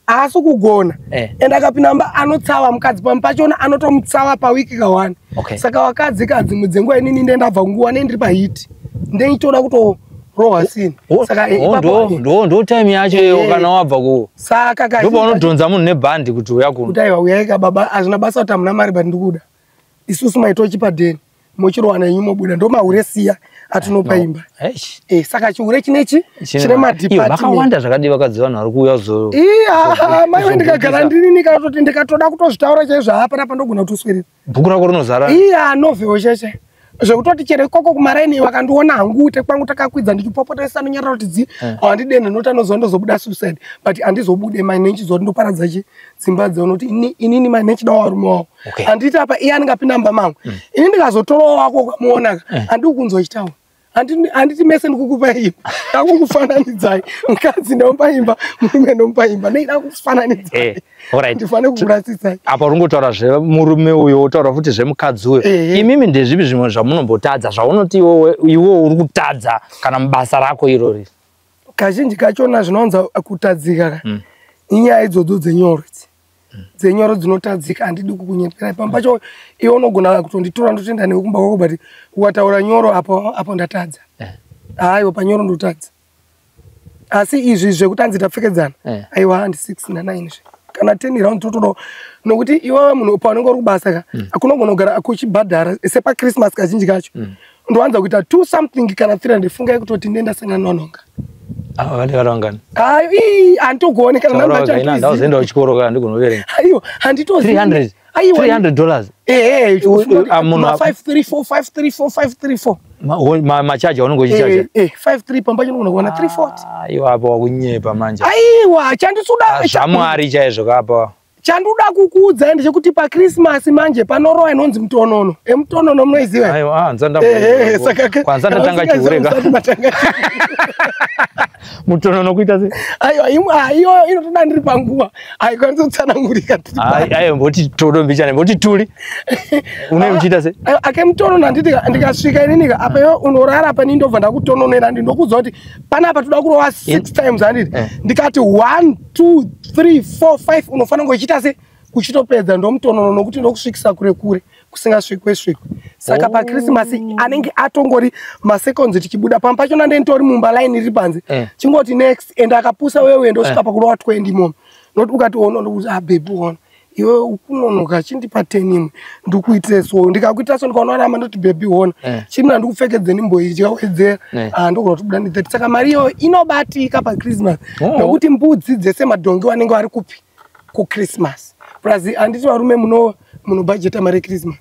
haasi kugona. Ende akapinda mba anotsawa mukadzi, pamwe pachona anotomutsawa pawiki ka1. Saka vakadzi ka dzimwe dzenguva inini ndendabva kunguva nendiri paheat ndeitoda kutorohwa sini. Saka ndo time yacho iyo kana wabva ku Saka ndopaunodhonza munhu nebhandi kuti uya kuno. Kuti aiwa uyai ka baba, hazvina basa kuti hamuna mari, but ndikuda isusu maitochipa dheni mochirowana inyu mobuda, ndo mahure siya atinopa imba. Saka chihure chinechi chine madepartment. Vakawanda zvakadi vakadzi vanhu vari kuuya zo. Iya maiwe, ndikagara ndirini katoti ndikatoda kutozvitaura chaizvo hapana pandogona kutoswerera. Bhuku rako rinozara. Iya novel cheshe Zvekutoti chero ikoko kumaraini vakandiona hangu kwangu takakwidza ndichipopotesa nonyarara kuti dzi handidene noti anoziva ndozobuda suicide, but handizobude mine nchizoti ndoparadza chi dzimba dzao, nokuti inini mine nchidawo varume wavo. Handiti apa iye aningapinda mumba mangu, ini ndikazotorawo wako ukamuonaka, handii kunzwa chitaura. Handiti mese ndikukupa imba, ndakukufananidzai. Mukadzi ndomupa imba, murume ndomupa imba, neida kufananidzai. Ndifane kukurasisai. Apa uri ngotaura zvemurume uyo, wotaura futi zvemukadzi uyo. Imimi ndezvipi zvimwe zvamunombotadza, zvaunoti iwewe uri kutadza kana mubasa rako irori? Kazhinji kachona zvinowanza kutadzika ka inyaya idzodzo dzenyoro, idzi dzenyoro dzinotadzika. Handidi kukunyeperai, pamwe pacho iwe unogona kutonditora ndotoenda newe kumba kwako, but ukataura nyoro apo apo ndatadza. Aiwa, panyoro ndotadza, asi izvi zvekuti anzi tapfekedzana, aiwa, handi 6 na9 zve kana 10 round totodawo, nokuti iwewe munhu paunenge uri kubasa ka, kunogona kugara kuchibhadhara sepaChristmas. Kazhinji kacho ndowanza kuita 2 something kana 300. Fungai kutoti ndendasangana navanhu Ava vane vana vangani? Ayo, ii, handitogoni kana namba yacho. Taura, ndazoenda kuchikoro kana ndigonoverenga. Aiwa, handitozivi. 300? Aiwa. $300? Ehe. Munhu 5 3 4 5 3 4 5 3 4. Machaji aunenge uchichaja? 5 3, pamba chinogona kuwana 340. Iwe apa wakunyepa manje. Aiwa, chandisuda Zvamwari chaizvo kapa. Chandoda kukuudzai ndechekuti paChristmas manje panorowa inonzi mutonono. Emutonono munoiziva? Aiwa, Ehe, saka kwanza ndatanga chiureka. Usati matanga. Mutonono kuita sei? Aiwa, imwe iyoyo inotoda ndiri panguva, haikwanisi kutsanangurika tiri pano. Aiwa, mboti todo mbichana, mboti tuli une uchiita sei? Aiwa, ake mutonono, handiti ndikasvika ininika apa, iwe unorara pani, ndobva ndakutononera, ndi ndokuudza kuti panapa toda kurova six times, handiti? Ndikati 1 2 3 4 5, unofanira kunge uchiita se kuchitopedza. Ndomutonono, nokuti ndokusvikisa kure kure kusingasvikwe svikwe. Saka paChristmas anenge atongori maseconds tichibuda. Pamwe pachona ndenditori mumba, line iri panze, chingoti next, and akapusa wewe, ndosvika pakurova 20 imomo, noti ukati ona, ndokuti, "Ah, baby, ona iwe ukunonoka, chindipa 10 imwe ndikuitire." So ndikakuitira so, ndikaona rama, ndoti, "Baby, ona, chimina ndikupfekedze nimbo iyi." Chikawedzera, ah, ndogona kutobuda ndi 30. Saka mari iyoyo inobatika paChristmas, nokuti mbudzi dzese, madhongi vanenge vari kupi? KuChristmas. Plus handiti varume munobhajeta mari yeChristmas?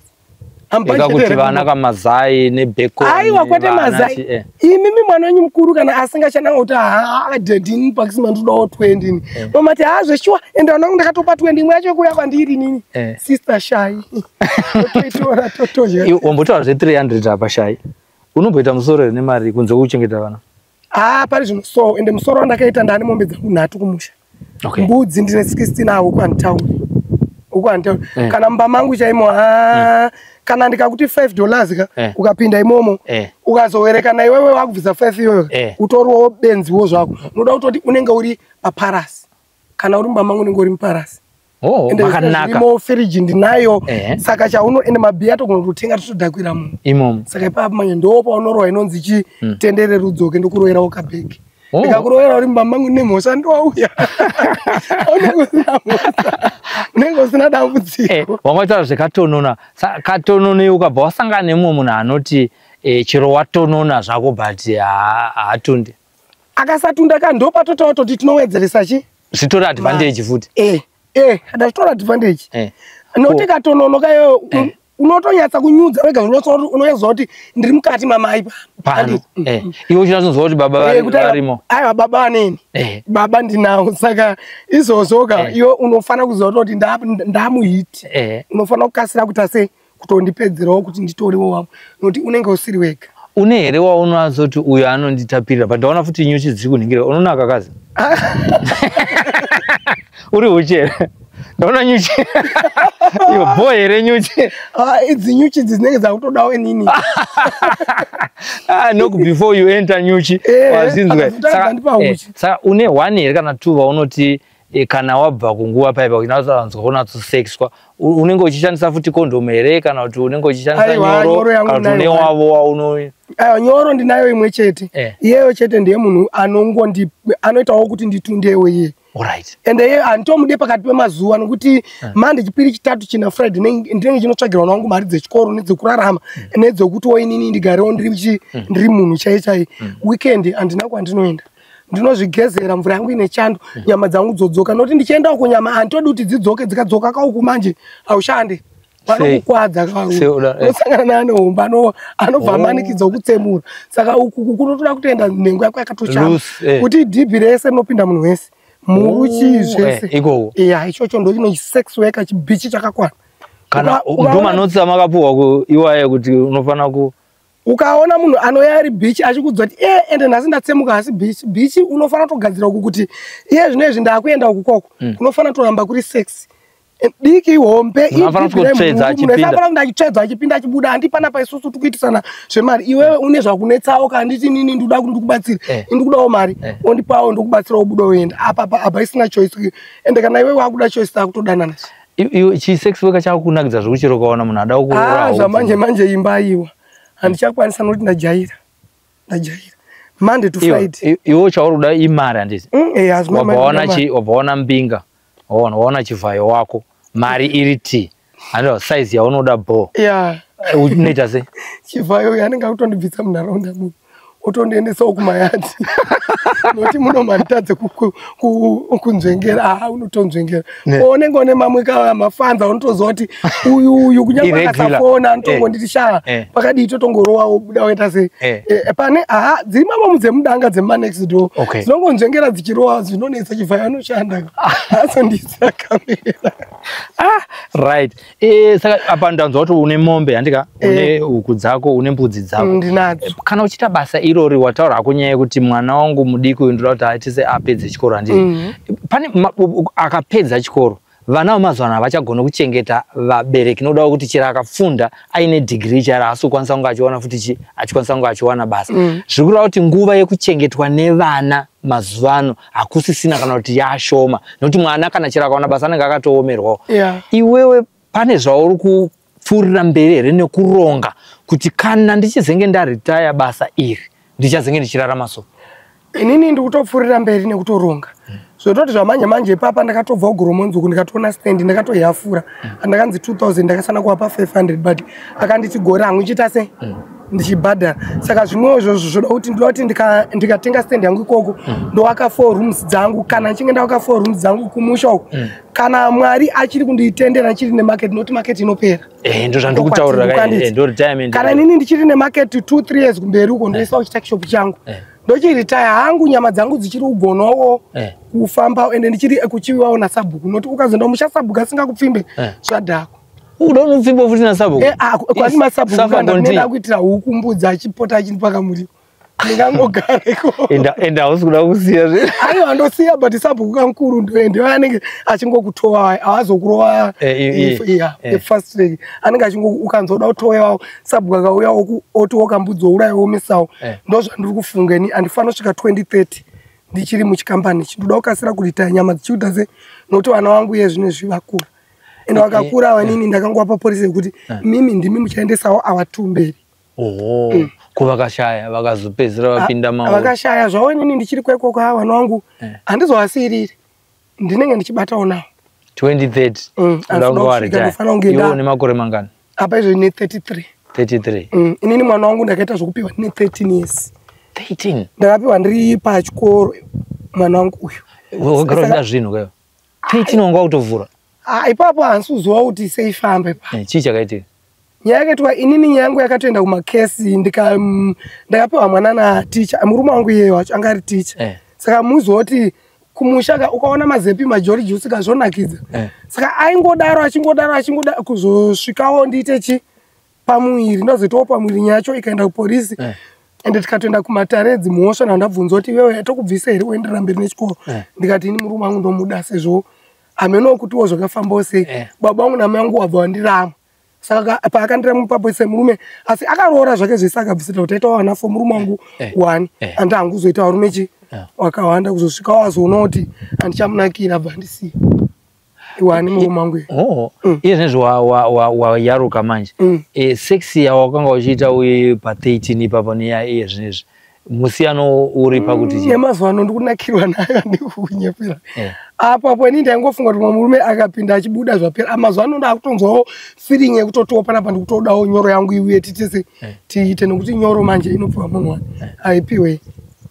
Eka, kuti vana kamazai nebacon. Aiwa, kwete vana mazai. Imimi Imimi mwana wenyu mukuru kana asingachananga kuti, "Ha, daddy, ini paChristmas ndodawo 20." Ini mamati, "Ha, zveshuwa, ende vana vangu ndakatopa 20, imwe yacho kuuya kwandiri nini." Sister shai totoitora, totodya. Iwe wambotaura zve300 apa, shai unomboita musoro here nemari kunze kwekuchengeta vana? Ha, pari zvino so, ende musoro wandakaita, ndane mombe dzangu nhatu kumusha. Mbudzi ndine 16 awo, uku handitauri, uku handitauri. Kana mumba mangu chaimo, ha, kana ndikakuti $5 ka, ukapinda imomo, ukazowerekana iwewe wakubvisa 5 iyoyo, utoriwo benziwo zvako. Unoda kutoti unenge uri paparasi, kana uri mumba mangu unenge uri muparasi. Oh, Ende makanaka. zvirimo, firiji ndinayo. Saka chauno, ende mabhiya togona kutotenga, totodhakwira munhu. Imomo. Saka ipapo manje ndo paunorwa inonzi chi tendere rudzoke, ndokuroverawo kabhegi. Ndikakurovera uri mumba mangu nemhosva, ndowauya unenge usina mhosva, unenge usina dambudziko. Wangataura zvekatonona. Katonona iwe ukabva wasangana nemumwe munhu anoti chero watonona zvako, but haatundi. Akasatunda ka, ndo patotaura toti tinowedzeresa chi. Zvitori advantage futi. Ndachitora advantage, nokuti katononoka iyoyo unotonyatsa kunyudza wega, unonyatsoziva kuti ndiri mukati mamai pano. Pano. Handiti? Iwe uchinyatsonzwa kuti baba varimo. Aiwa, baba vaneni. Baba ndinawo, saka izvozvoka iwe unofanira kuziva kuti ndamuhiti. Unofanira kukasira kuita sei, kutondipedzerawo kuti nditoriwo wamwe, nokuti unenge usiri wega. Une here waunozoti uyo anonditapirira? But ndaona futi nyuchi dziri kuningira, unonaka kazi, uri uchi here? Ndaona nyuchi iwo bho here, nyuchi? Ah, idzi nyuchi idzi dzinenge dzakutodawo inini. Ah, knock before you enter, nyuchi. Wazinzwa. Akazotanga Saka kundipa huchi. Saka une one here kana two vaunoti kana wabva kunguva paipa kunatsonzwa kunatsosexwa, unenge uchishandisa futi kondomu here, kana kuti unenge uchishandisa Aiwa, nyoro, nyoro yangu kana kuti une ndinayo. wavo wauno? Aiwa, nyoro ndinayo imwe chete. Iyeyo chete ndiye munhu anongondi anoitawo kuti nditundewo iye. Ende iye handitomude pakati pemazuva, nokuti Monday, Chipiri, Chitatu, China, Friday ndinenge chinotsvagirwa wangu mari dzechikoro nedzekurarama nedzekutiwo inini ndigarewo ndiri munhu chai chai. Weekend handina kwandinoenda, ndinozvigezera mvura yangu ine chando, nyama dzangu dzodzoka, nokuti ndichiendawo kunyama handitodi kuti dzidzoke. Dzikadzoka kauku manje haushandi. Vanokukwadza unosangana naane hombe anobva amanikidza kutsemura. Saka uku kunotoda kutoenda nhengo yako yakatoshama kuti dhibhi rese rinopinda munhu wese. Muru chii zvese. Iya, ichocho ndo chino sex worker chibichi chakakwana. Kana ndo manotsi amakapuhwa iwaye kuti unofana ku ukaona munhu anouya ari bichi achikuudza kuti ende nhasi ndatsemuka asi bichi bichi unofana kutogadzira uku kuti iye zvino izvi ndakuenda uku koko kunofana kutoramba kuri sex diki hombe unofana kutsvedza achipinda achipinda achibuda handi panapa isusu tikuitisana zvemari iwewe une zvakunetsawo kanditi nini ndikuda ndikubatsire ndikudawo mari ondipawo ndokubatsira wobuda woenda apa apa isina choice ende kana iwewe wakuda choice takutodanana. Iwe chi sex worker chakunakidza zvekuchero ukaona munhu ada kuroora zvamanje manje imba iwa handichakwanisa nokuti ndajaira Monday to Friday. Iwe chauri kuda imari handiti? Wabva waona mbinga, waona chivhayo wako, mari iri t handiti size yaunoda bho. Unoita sei? Chivhayo uyu anenge akutondibvisa munharaunda muno otondiendesawo kumayadhi nokuti muno manditadze kunzvengera. Unotonzvengera unenge une mamwe mafanza unotoziva kuti uyu kunyange akasafona anotongonditi shaa pakadii totongorowawo buda waita sei pane dziri mamomu dzemudanga dzemanext door dzinongonzvengera dzichirowa zvinonetsa. Chivhayo anoshanda asondiisira kamera. Right. Saka apa ndanzwa kuti une mombe handika, une huku dzako, une mbudzi dzako. Ndinadzo. Kana uchiita basa irori wataura hako nyaya yekuti mwana wangu mudiki uyu ndoda kuti aitise apedze chikoro handiti. Pane akapedza chikoro vana vemazuva ano havachagona kuchengeta vabereki nokuda kwekuti chero akafunda aine degree charo haasi kukwanisa kunge achiwana futi achikwanisa kunge achiwana basa. Zviri kureva kuti nguva yekuchengetwa nevana mazuva ano hakusisina kana kuti yashoma nokuti mwana kana chero akawana basa anenge akatoomerwawo. Iwewe pane zvauri kupfuurira mberi here nekuronga kuti kana ndichizenge ndaritaya basa iri ndichazenge ndichirarama so? Inini ndikutopfuurira mberi nekutoronga. Zvototi zvamanje manje ipapa ndakatobva kuGoromonzi uku ndikatoona stand ndakatoyafura andakanzi 2000 ndakasana kuapa 500 but akanditi gore hangu ichiita sei ndichibhadhara. Saka zvimwewo izvozvo zvoda kuti ndoda kuti ndikatenga stand yangu ikoko ndowaka 4 rooms dzangu. Kana ndichinge ndawaka 4 rooms dzangu kumusha uku kana Mwari achiri kunditendera achiri nemarket nokuti market inopera. Ndo zvandikutaurira ndo retirement. Kana inini ndichiri nemarket 2-3 years kumberi uko ndoisawo chituckshop changu ndochiritaya hangu nyama dzangu dzichiri kugonawo kufamba ende ndichiri kuchiwiwawo nasabhuku nokuti ukazoenda musha sabhuku asingakupfimbe zvadhakwa. Uda unopfimba futi nasabhuku? Kwani masabhuku ndinoda kuitira huku mbudzi achipota achindipaka muriwo ndingangogareko. Ende hausi kuda kusiya zve? Aiwa ndosiya but sabhuku kamukuru ndiye anenge achingokutowa haazokurova fast track anenge achingo ukanzoda kutowewawo sabhuku akauya otiwoka mbudzi ouraya omisawo. Ndo zvandiri kufunga ini handifanira kusvika 2030 ndichiri muchikambani ichi. Ndoda kukasira kuritaya nyama dzichiita sei nokuti vana vangu iye zvino izvi vakura ende vakakura vanini ndakangowapa porisi yekuti mimi ndimi muchaendesawo awa 2 mberi. Oho, ko vakashaya vakazopedzisira vapinda mauri? Vakashaya zvavo inini ndichiri kwekoko vana vangu handizovasiyiriri ndinenge ndichibatawo navo. 2030 iwe une makore mangani? Apa izvo ine 33. 33. Inini mwana wangu ndakaita zvokupiwa ndine 13 years. 13? Ndakapiwa ndiri pachikoro mwana wangu uyu. Wagara uchida zvinhu kaiwa? 13 wanga wakutovhura? Ipapo handisi kuziva kuti seifamba ipapo. Chii chakaitika? Nyaya yakaitwa inini nyaya yangu yakatoenda kumakesi ndakapiwa mwana naticha murume wangu iyeyo wacho anga ari ticha. Saka muzoti kumusha ukaona mazepi majoriji usika zvonakidza. Saka aingodaro achingodaro achingodaro kuzosvikawo ndiite chi pamuviri ndozoitawo pamuviri nyaya yacho ikaenda kupolisi. Ende tikatoenda kumatare edzimhosva ndandabvunzwa kuti iwewe tokubvisa here uenderera mberi nechikoro. Ndikati ini murume wangu ndomuda sezvo hamenowo kutiwo zvakafambawo sei. Baba vangu namai vangu wabva wandirama. Saka paakandirama ipapo semurume asi akaroora zvake zvese akabvisira kuti aitawo vana 4 murume wangu 1 andi hangu kuzoita varume chi wakawanda kuzosvika wazoona kuti handichamunakira abva andisiya. Iwani murume wangu. Iye zvinezvi wayaruka manje. Sex yawakanga uchiita uye pa 13 ipapo neya iye zvinezvi musiyano uri pakuti chii? Yemazuva ano ndikunakirwa nayo handikukunyepera. Apo apo ini ndaingofunga kuti murume akapinda achibuda zvapera. Mazuva ano ndakutonzwawo feeling yekutotiwo panapa ndikutodawo nyoro yangu iuye titese tiite nokuti nyoro manje inopiwa munhu wani haipiwe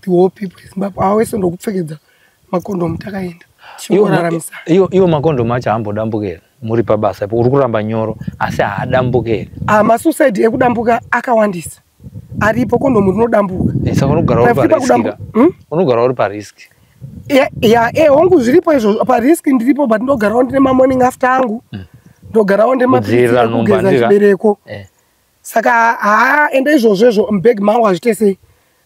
the whole people Zimbabwe. Avo wese ndokupfekedza makondomu takaenda. Iwo makondomu acho haambodambuka here? Muri pabasa ipo uri kuramba nyoro, asi haadambuke here? Ah, masuicide ekudambuka akawandisa aripo. Kondomu rinodambuka. Saka unogara uri parisk ka? Unogara uri parisk. Ya, hongu, zviripo izvo, parisk ndiripo, but ndogarawo ndine mamorning after angu. Ndogarawo ndine Kudzivirira nhumbu, mapirisi ekugeza handika? chibereko. Saka haa, ende izvozvo izvo mubhegi mangu hazviite sei,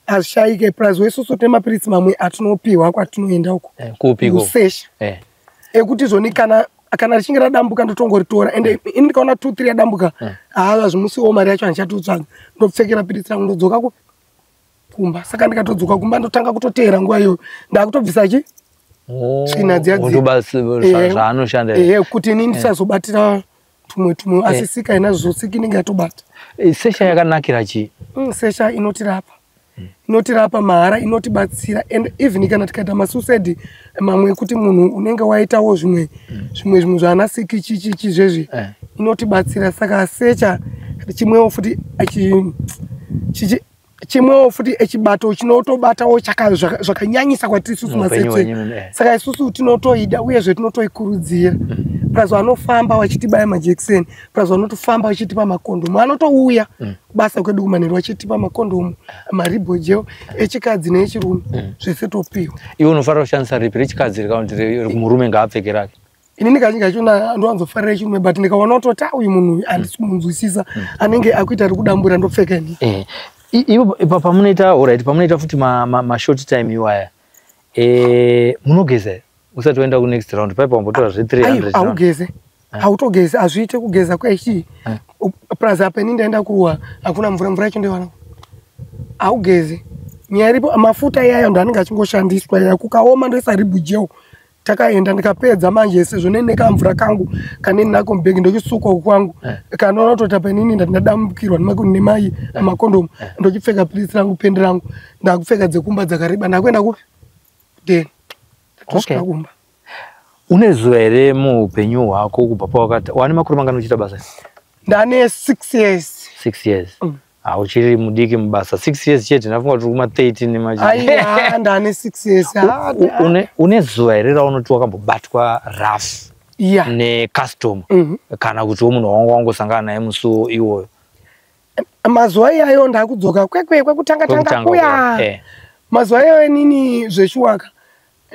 hazvishayike. Plus weisusu tine mapiritsi mamwe atinopiwa kwatinoenda uko. Kupiko? Kusesha. Ekuti zvoni kana richinge radambuka ndotongoritora. Ende ini ndikaona 2 3 yadambuka, haa, hazvimusiwo mari yacho handichatotsvaga. Ndopfekera piritsi rangu, ndodzoka kumba. Saka ndikatodzoka kumba ndotanga kutoteera nguva iyoyo, ndakutobvisa chi tsvina dziya dziya. Zvaanoshanda here? Ehe, kuti ini ndisazobatira tumwe tumwe, asi sika ina zvosiki inenge yatobata. Sesha yakanakira chii? Sesha inotirapa, inotirapa mahara, inotibatsira. And even kana tikaita masuicide mamwe ekuti munhu unenge waitawo zvimwe zvaana siki chichichi zvezvi, inotibatsira. Saka secha chimwewo futi chimwewo futi echibato chinotobatawo zvakanyanyisa kwatiri isusu Muupenyu masex. hwenyu. Saka isusu tinotoida, uyezve tinotoikurudzira. Plus vanofamba vachitibaya majekiseni, plus vanotofamba vachitipa makondomu, vanotouya kubasa kwedu kumanheru vachitipa makondomu, maribho gel echikadzi neechirume, zvese topiwa. Iwe unofanira kushandisa ripi, rechikadzi kana kuti murume ngaapfeke rake? Inini kazhinji kachona ndowanzofarira chirume, but ndikaona kutoti, "Ah, uyu munhu uyu handisi kumunzwisisa, anenge akuita rikudambura," ndopfeka ini. Ivo pamunoita, alright, pamunoita futi mashort time iwaya, munogeza here usati waenda kunext round? Paipa wambotora zve300 Aiwa, round. haugeze, hautogezi, hazviite kugeza kwechii. Plus apa ini ndaenda kuruwa, hakuna mvura, mvura yacho ndoiwana. Haugezi, nyaya iripo mafuta iyayo ndo anenge achingoshandiswa iya. Kukaoma ndoisa ribhu gel. Takaenda ndikapedza manje, sezvo nene kamvura kangu kaneni nako mubhegi, ndochisuka uku kwangu. Kanoona kutoti apa inini ndati ndadambukirwa nemai makondomu, ndochipfeka piritsi rangu, pendi rangu, ndakupfeka dzekumba dzakareba, ndakuenda kupi then tatosvika kumba. Une zuva here muupenyu hwako kubva pawakati wane makore mangani uchiita basa? Ndane 6 years. 6 years? Mm. Hauchiri mudiki mubasa, 6 years chete, ndafunga kuti uri kuma 13 nemachi. Aiwa, ndane 6 years. Une zuva here raunoti wakambobatwa rough necustomer kana kutiwo munhu wanga wangosangana naye musi iwoyo? Mazuva iyayo ndakudzoka kwekwe kwekutanga tanga Kwekutanga kuya. kuya. Mazuva iyayo inini zveshuwaka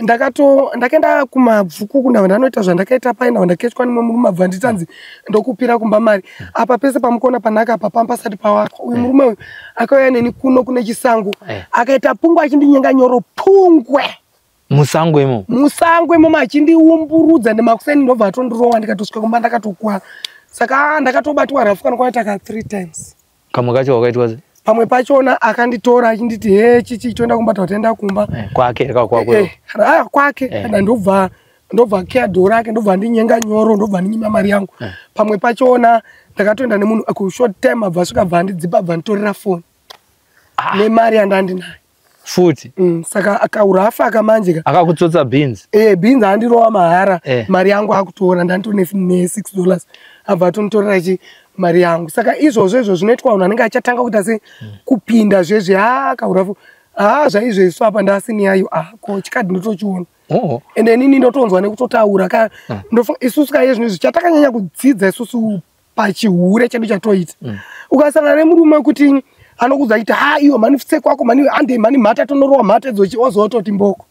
ndakato ndakaenda kumabvuku kundava ndanoita zvandakaita pai, ndava ndaketwa nemumwe murume, abva nditanzi ndokupira kumba mari apa pese pamukona panaka apa pamba pasati pawakwa. Uyu murume uyu akauya neni kuno kune chisango, akaita pungwe achindinyenga nyoro pungwe. Musango imomo? Musango imomo, achindiumburudza nemakuseni, ndobva atondirowa, ndikatosvika kumba ndakatokwara. Saka ndakatobatwa rough kana kwaita ka three times. Kamwe kacho wakaitwa se? Pamwe pachona akanditora achinditi, "He, chichi, toenda kumba." Tataenda kumba. Kwake here kwako? Ah, kwake. Kana ndobva keya dhoo rake, ndobva ndinyenga nyoro, ndobva ndinyima mari yangu. Pamwe pachona ndakatoenda nemunhu kushort time, abva asvika, bva andidzipa, bva nditorera foni nemari yandandinayo. Futi? Saka akaurafa akamanje ka. Akakutsotsa beans? Bhinzi andirowa mahara. Mari yangu akutora, ndanditone ne$6, abva atonditorera chi mari yangu. Saka izvozvo izvo zvinoitwa vanhu anenge achatanga kuita se kupinda zvezve. Ha, kaurafu ha, zvaizvezvo apa ndasini yayo, ah, ko chikadhi ndotochiona. Ende inini ndotonzwa nekutotaura ka. Isusu kaiye zvino izvi chatakanyanya kudzidza isusu pachihure chedu chatoita, ukasangana nemurume wekuti anokudza achiti, "Ha, iwe mani fitse kwako mani, ande mani mhata, tonorowa mhata idzochi," wazototi mboko.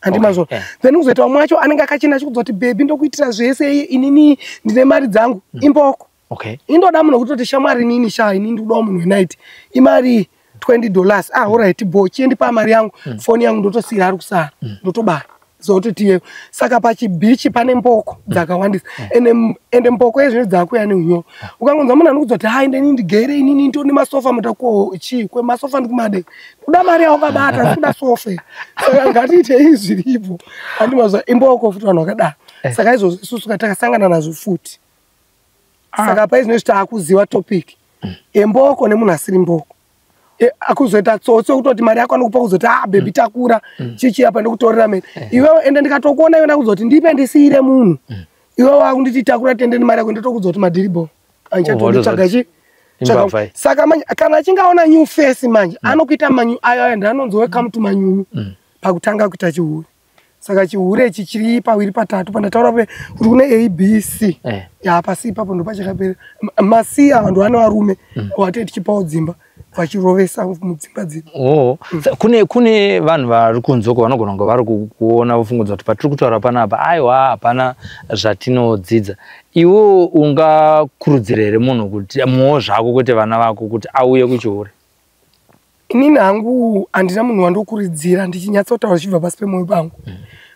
Handimazvo? Then kuzoita vamwe wacho anenge akachena achikudza kuti, "Baby, ndokuitira zvese, inini ndine mari dzangu," imboko. Indoda munhu wekutoti, "Shamwari, inini sha, inini ndikudawo munhu wenight, imari $20." "Ah, alright, bo chiendipa mari yangu, foni yangu ndotosiyira ari kusara, ndotobaya zototi." Saka pachibhichi pane mboko dzakawandisa. Ende mboko yezvino dzakuya neunyoro. Ukangonzwa munhu anokudza kuti, "Hai, ndeni ndigere, inini ndone masofa," mutako chii kwemasofa? Ndikumade kuda mari yawakabata, ndikuda sofa. Saka ngatiitei zviripo, handimazva? Imboko futi vanhu vakadaro. Saka izvozvo isusu takasangana nazvo futi. Saka paizvinezvi taakuziva topic yemboko nemunhu asiri mboko. Akuzoita tsotsi wekutoti mari yako anokupa, kuzoti, "Ah, baby, takura chichi apa, ndikutorera mene iwewe." Ende ndikatokuona iwe ndakuzoti ndipe ndisiyire munhu, iwe wakunditi takura tende nemari yako, ndotokudza kuti madhiribo anichatonditsvaga chi. Imbavha iyi. Saka manje kana achinge aona new face manje anokuita manyu ayo, ayo ndanonzi, "Welcome to manyunyu." Pakutanga kuita chihure. Saka chihure ichi chiri pawiri patatu pandataura kuti kune A, B, C. Ya, pasi ipapo ndopachakapera. Masi ava ndo vane varume watee tichipawo dzimba, vachirovesa mudzimba dzedu. Oh. Kune vanhu vari kunze uko vanogona kunge vari kuona vofungudza kuti patiri kutaura panapa, aiwa, hapana zvatinodzidza. Iwe ungakurudzira here munhu kuti muwo zvako, kwete vana vako, kuti auye kuchihure? Inini hangu handina munhu wandokurudzira, ndichinyatsotaura zvichibva pasi pemwoyo pangu,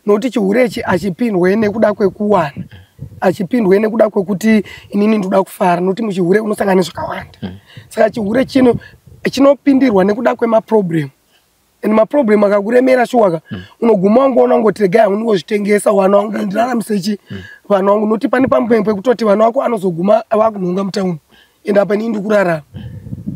nokuti chihure ichi achipindwe nekuda kwekuwana, achipindwe nekuda kwekuti inini ndoda kufara, nokuti muchihure unosangana nezvakawanda. Saka chihure chino chinopindirwa nekuda kwemaproblem, and maproblem akakuremera shuwaka, unoguma wangoona ungoti regai hangu ndingozvitengesa, vana vangu ndiraramise chi vanhu vangu, nokuti pane pamwe pekutoti vana vako anozoguma vakunhonga mutauni, ende apa inini ndikurarama.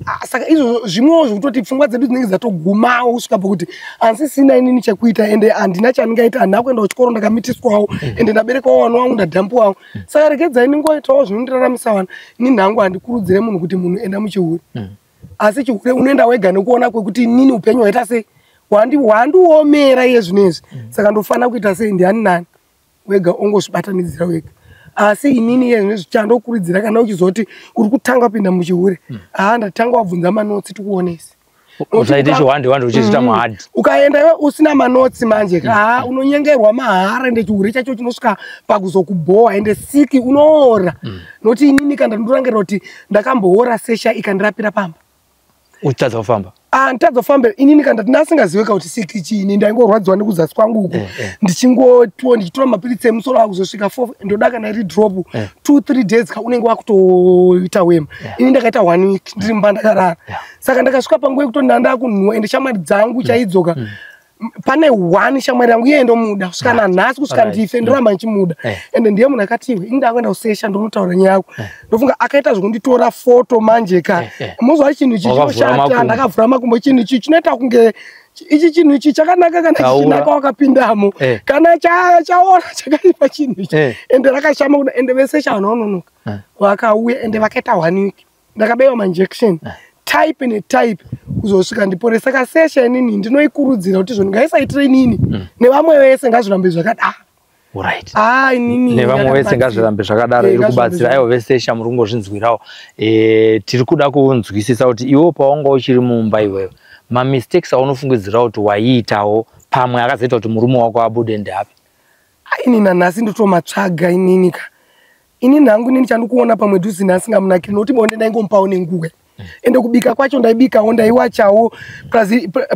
Ah, saka izvozvo zvimwewo zvekutoti pfungwa dzedu dzinenge dzatogumawo kusvika pakuti handisisina inini chekuita, ende handina chandingaita, handina kuenda kuchikoro, ndakamitiswawo, ende ndaberekawo vana vangu, ndadhampuwawo, saka regedzai ndingoitawo zvinondiraramisa vana. Inini hangu handikurudzire munhu kuti munhu enda muchihure, asi chihure unoenda wega nekuona kwekuti inini upenyu hwaita sei, hwandiomera iye zvinezvi, saka ndofanira kuita sei, ndiani nani, wega ongozvibatanidzira wega. Asi inini iye zvinezvi chandokurudzira, kana uchizoti uri kutanga kupinda muchihure, haa, ndatanga wabvunza manotes, tikuonese. Usaite chihwande hwande uchiziita muhadhi. Ukaenda iwe usina manotes manje, haa, unonyengerwa mahara, ende chihure chacho chinosvika pakuzokubhowa, ende siki unoora, nokuti inini kana ndorangarira kuti ndakamboora sesha ikandirapira pamba. Uchitadza kufamba? Ah, nditadza kufamba. Inini kana ndinasingazive kuti siki chiini, ndaingorwadziwa nekuzasi kwangu uku, ndichingotiwo ndichitora mapiritsi emusoro, akuzosvika 4, ndoda kana iri drop, 2-3 days ka unenge wakutoita wema. Ini ndakaita one week ndiri mumba ndakarara. Saka ndakasvika panguva yekuti ndanda kunhuwa, ende shamwari dzangu chaidzoka. Pane one shamwari yangu, iye ndomuda kusvika nanhasi, kusvika ndife ndoramba ndichimuda. Ende ndiye munhu akatiwe ini ndakuenda kusesha, ndonotaura nyaya yako. Ndofunga akaita zvekunditora foto manje ka. Mozwa chinhu ichi Wakavhura chinoshata. makumbo. Ndakavhura makumbo. Chinhu ichi chinoita kunge ichi chinhu ichi chakanaka kana Taura. chichinaka wakapindamo, kana chaora chakaipa chinhu ichi. Ende rakashama kuda, ende vesesha vanhu vanononoka. Vakauya, ende vakaita one week, ndakabaiwa mainjection type netype kuzosvika ndipore. Saka sesha inini ndinoikurudzira kuti zvoni ngaisaitire inini nevamwe vese, ngazvirambe zvakadaro. Ah, inini Nevamwe vese yakabatsira. ngazvirambe zvakadaro. Iri Ngazvirambe kubatsira. Aiwa, vesesha muri kungozvinzwirawo. Tiri kuda kunzwisisa kuti iwe pawanga uchiri mumba iwewe, mamistakes aunofungidzira kuti waiitawo pamwe akazoita kuti murume wako abude ndeapi? Ini nanhasi ndotomatsvaga inini ka. Inini hangu inini chandikuona pamwe dhuzi asingamunakiri, nokuti bonde ndaingomupawo nenguwe, ende kubika kwacho ndaibikawo, ndaiwachawo,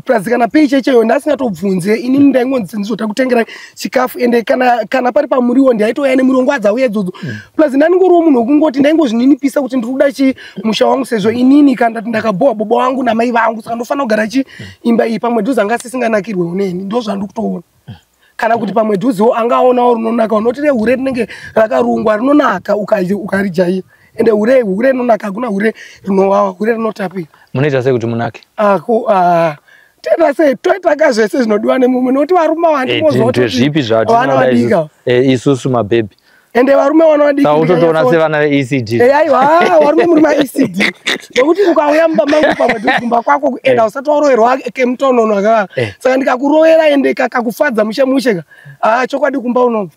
plus kana pei checheyo ndasingatobvunze. Inini ndaingonzi ndizota kutengera chikafu, ende kana pari pamuriwo ndaitouya nemuriwo nguva dzauya idzodzo. Plus ndandingoriwo munhu wekungoti ndaingozvininipisa kuti ndiri kuda chi musha wangu, sezvo inini kana ndakabhowa baba wangu namai vangu, saka ndofanira kugara chi imba iyi. Pamwe dhuzi anga asisinganakirwewo neni, ndo zvandikutoona, kana kuti pamwe dhuziwo angaonawo rinonaka, unoti rehure rinenge rakarungwa rinonaka ukarijaira, ende hure hure rinonaka, hakuna hure rinowawa, hure rinotapira. Munoita sei kuti munake? Ako, ah, toita sei? Toitaka zvese zvinodiwa nemumwe, nokuti varume Ndezvipi vandimozwa zvatinoda vadika. isusu mabhebhi? Ende varume vana vadiki. Saka utotoona sevana veECD. Aiwa, varume muri maECD, nokuti ukauya mumba mangu pamwe kumba kwako kuenda usati waroverwa kemutonono akavaka. Saka ndikakurovera ende kakakufadza mushe mushe ka, ah, chokwadi kumba unobva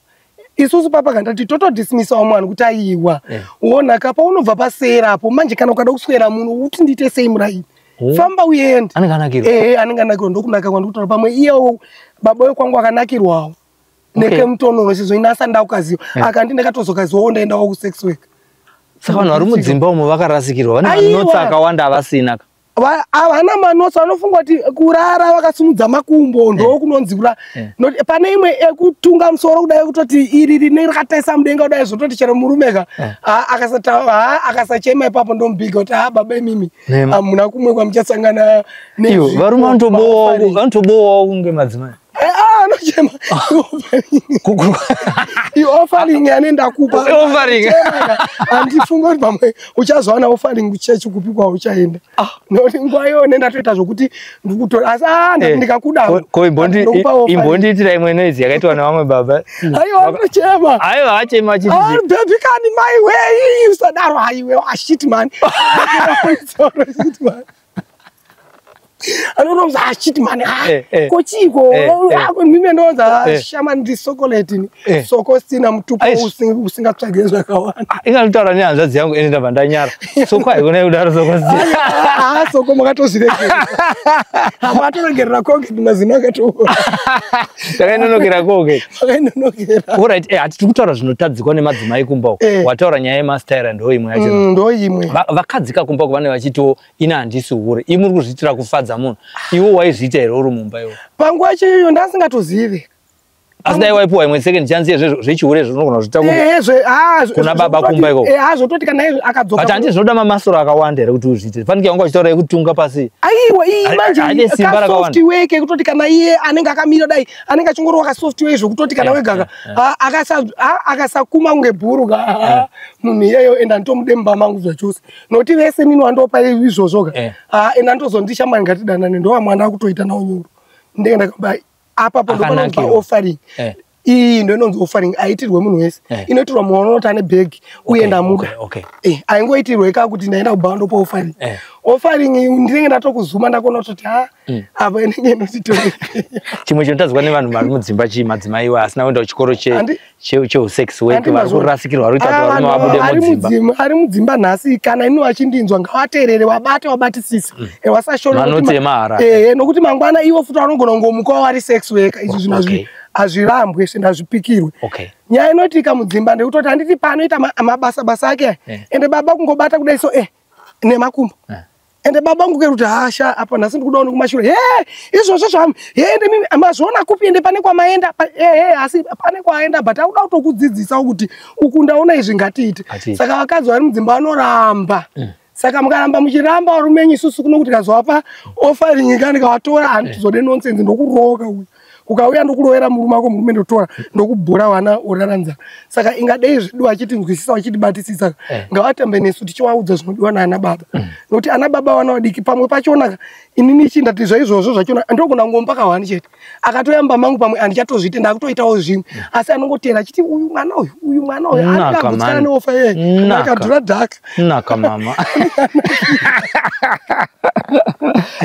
isusu papa kandati totodismisawo mwana kuti aiwa, wona ka paunobva paserapo manje, kana ukada kuswera muno uti ndiite sei muraini? Oh. Famba uende. Anenge anakirwa. Ehe, anenge anakirwa, ndokunaka kwandikutaura. Pamwe iyewo baba wekwangu akanakirwawo nekemutonono, sezvo ini asati ndakukaziva, akandi ndakatozokaziwawo ndaendawo kusex work. Saka vanhu vari mudzimba umo vakarasikirwa, vane Aiwa. manotes akawanda avasina ka. Havana manotes, vanofunga kuti kurara vakasimudza makumbo ndo kunonzi kurara. Pane imwe ekutunga musoro kudai, kutoti iri rine rakatarisa mudenga kudai, zvototi chero murume ka akasachema ipapo, ndomubhiga kuti ha, baba imimi, Nema. hamuna kumwe kwamuchasangana. Ivo varume vanotobowawo kunge madzimai. Anochema ioffering yane ndakupa. Offering. Handifunga kuti pamwe uchazowana offering kuchechi kupi kwauchaenda, nokuti nguva iyone ndatoita zvokuti ndikutora, asi ndikakuda Ko ndokupa offering. imbondiitira imwe noise yakaitwa nevamwe baba. Aiwa, anochema. Aiwa, achema achiti Ah, baby kani, mai wei, usadaro, aiwe, ah, shit man. Sorry, shit man. Anotomza achiti mani, Eh. kochiko mime ndonza shama ndisokoleti sokosina mutupo Aish. usingatsvage zvakawanda. Ah, inganotaura nehanzvadzi yangu ene, ndabva ndanyara. Soko haikona kudaro, soko. Ah, soko makatozviregerera, makatoregerera Colgate, mazino akatoora. Takainonokera koke. Makainonokera. Alright, hatiri kutaura zvinotadzikwa nemadzimai kumba uko. Wataura nyaya yemastaira, ndo imwe yacho. Ndo imwe. Vakadzi kakumba uko vanenge vachitiwo, ina handisi hure, imi muri kuzviitira kufadza munhu. Iwo waizviita here uri mumba iwo? Panguva yacho iyoyo ndasingatozive. Asi dai waipiwa imwe second chance yezve zvechihure zvinogona kuzviita kumba. Kuna baba kumba ikoko. Zvototi kana izvo akadzoka. But handi zvinoda mamasoro akawanda here kuti uzviite? Fanike wanga uchitaura yekutunga pasi. Aiwa, iyi manje Haide simba rakawanda. kasoftware kekutoti kana iye anenge akamira dai, anenge achingorova kasoftware, zvekutoti kana wegaka akasakuma kunge bhuru ka munhu iyeyo, ende handitomude mumba mangu zvachose, nokuti vese nini wandopa izvozvo ka. Ende andozondishamwari, ngatidanane, ndova mwana akutoita nawo nyoro, ndenge ndakaba apapo ndopanonzi Akanakirwa. paoffering. Iyi ndo inonzi offering, aitirwe munhu wese. Inoitirwa munhu unoti ane bhegi uye ndamuda. Aingoitirwe ka kuti ndaenda kubhawa ndopa offering. Offering ndinenge ndatokuzuma, ndakona kutoti ha, apa inenge inotitore. Chimwe chinotadzwa nevanhu vari mudzimba chii? Madzimai iwo asina kuenda kuchikoro cheusex work, Handi vari mazvo. kurasikirwa, vari kuita Ah, kuti varume vanhu vabude vari mudzimba. ari mudzimba nhasi, kana ini vachindinzwa, ngavateerere, wabate, wabatisise. Wasashora. Manotsi emahara. Nokuti mangwana ivo futi vanogona kungomukawo vari sex worker. Izvi zvinhu hazvirambwe, zvende hazvipikirwe. Nyaya inoitika mudzimba ndekutoti handiti paanoita mabasa basa ake aya, ende baba kungobata kudai so nemakumbo, ende baba vangu kuti hasha apa nhasi ndikudawo nekumashure, he, izvozvo zvami, he, ende mimi mazviona kupi? Ende pane kwamaenda ehe, asi pane kwaenda, but akuda kutokudzidzisawo kuti uku ndaona izvi, ngatiite. Ngatiite. Saka vakadzi vari mudzimba vanoramba. Saka mukaramba muchiramba varume enyu, isusu kuno kuti kazovapa offering ka, ndikavatora, handizode nonsense, ndokuroka uyu. Ukauya ndokurovera murume wako, murume ndotora ndokubhura vana orara nzara. Saka ingadei zvedu vachitinzwisisa, vachitibatisisa, ngavatambe nesu tichivaudza zvinodiwa naana baba, nokuti ana baba vana vadiki pamwe pachona. Inini chindati zvaizvozvo zvachona ndogona kungomupa kahwani chete, akatoyamba mangu pamwe handichatozviite, ndakutoitawo zvimwe, asi anongotera achiti uyu mwana uyu, uyu mwana uyu Naka, angagutsana mani. neofa yeye Naka. akadhura dhaka. Naka mama,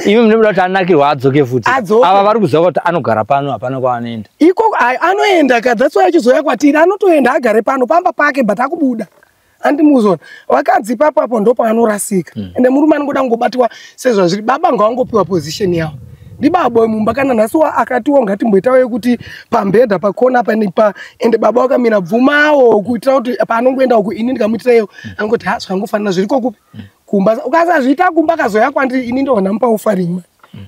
imi munoda kuti anakirwa adzoke futi. Adzoke. Ava vari kuziva kuti anogara pano, hapana kwaanoenda. Iko anoenda ka, that's why achizouya kwatiri. Anotoenda agare pano pamba pake, but akubuda andimuzona. Vakadzi ipapo apo ndo paanorasika. Ende murume anongoda kungobatiwa sezvazviri. Baba ngavangopiwa position yavo, ndibaba mumba. Kana nhasi akatiwo ngatimboitawo yekuti pambedha pakona pa ende baba wakamira, bvumawo, kuitira kuti paanongoenda uku, ini ndikamuitira iyo, angoti ha, zvangofanira zviriko kupi kumba. Ukasazviita kumba, kazoya kwandiri, ini ndoona mupa offering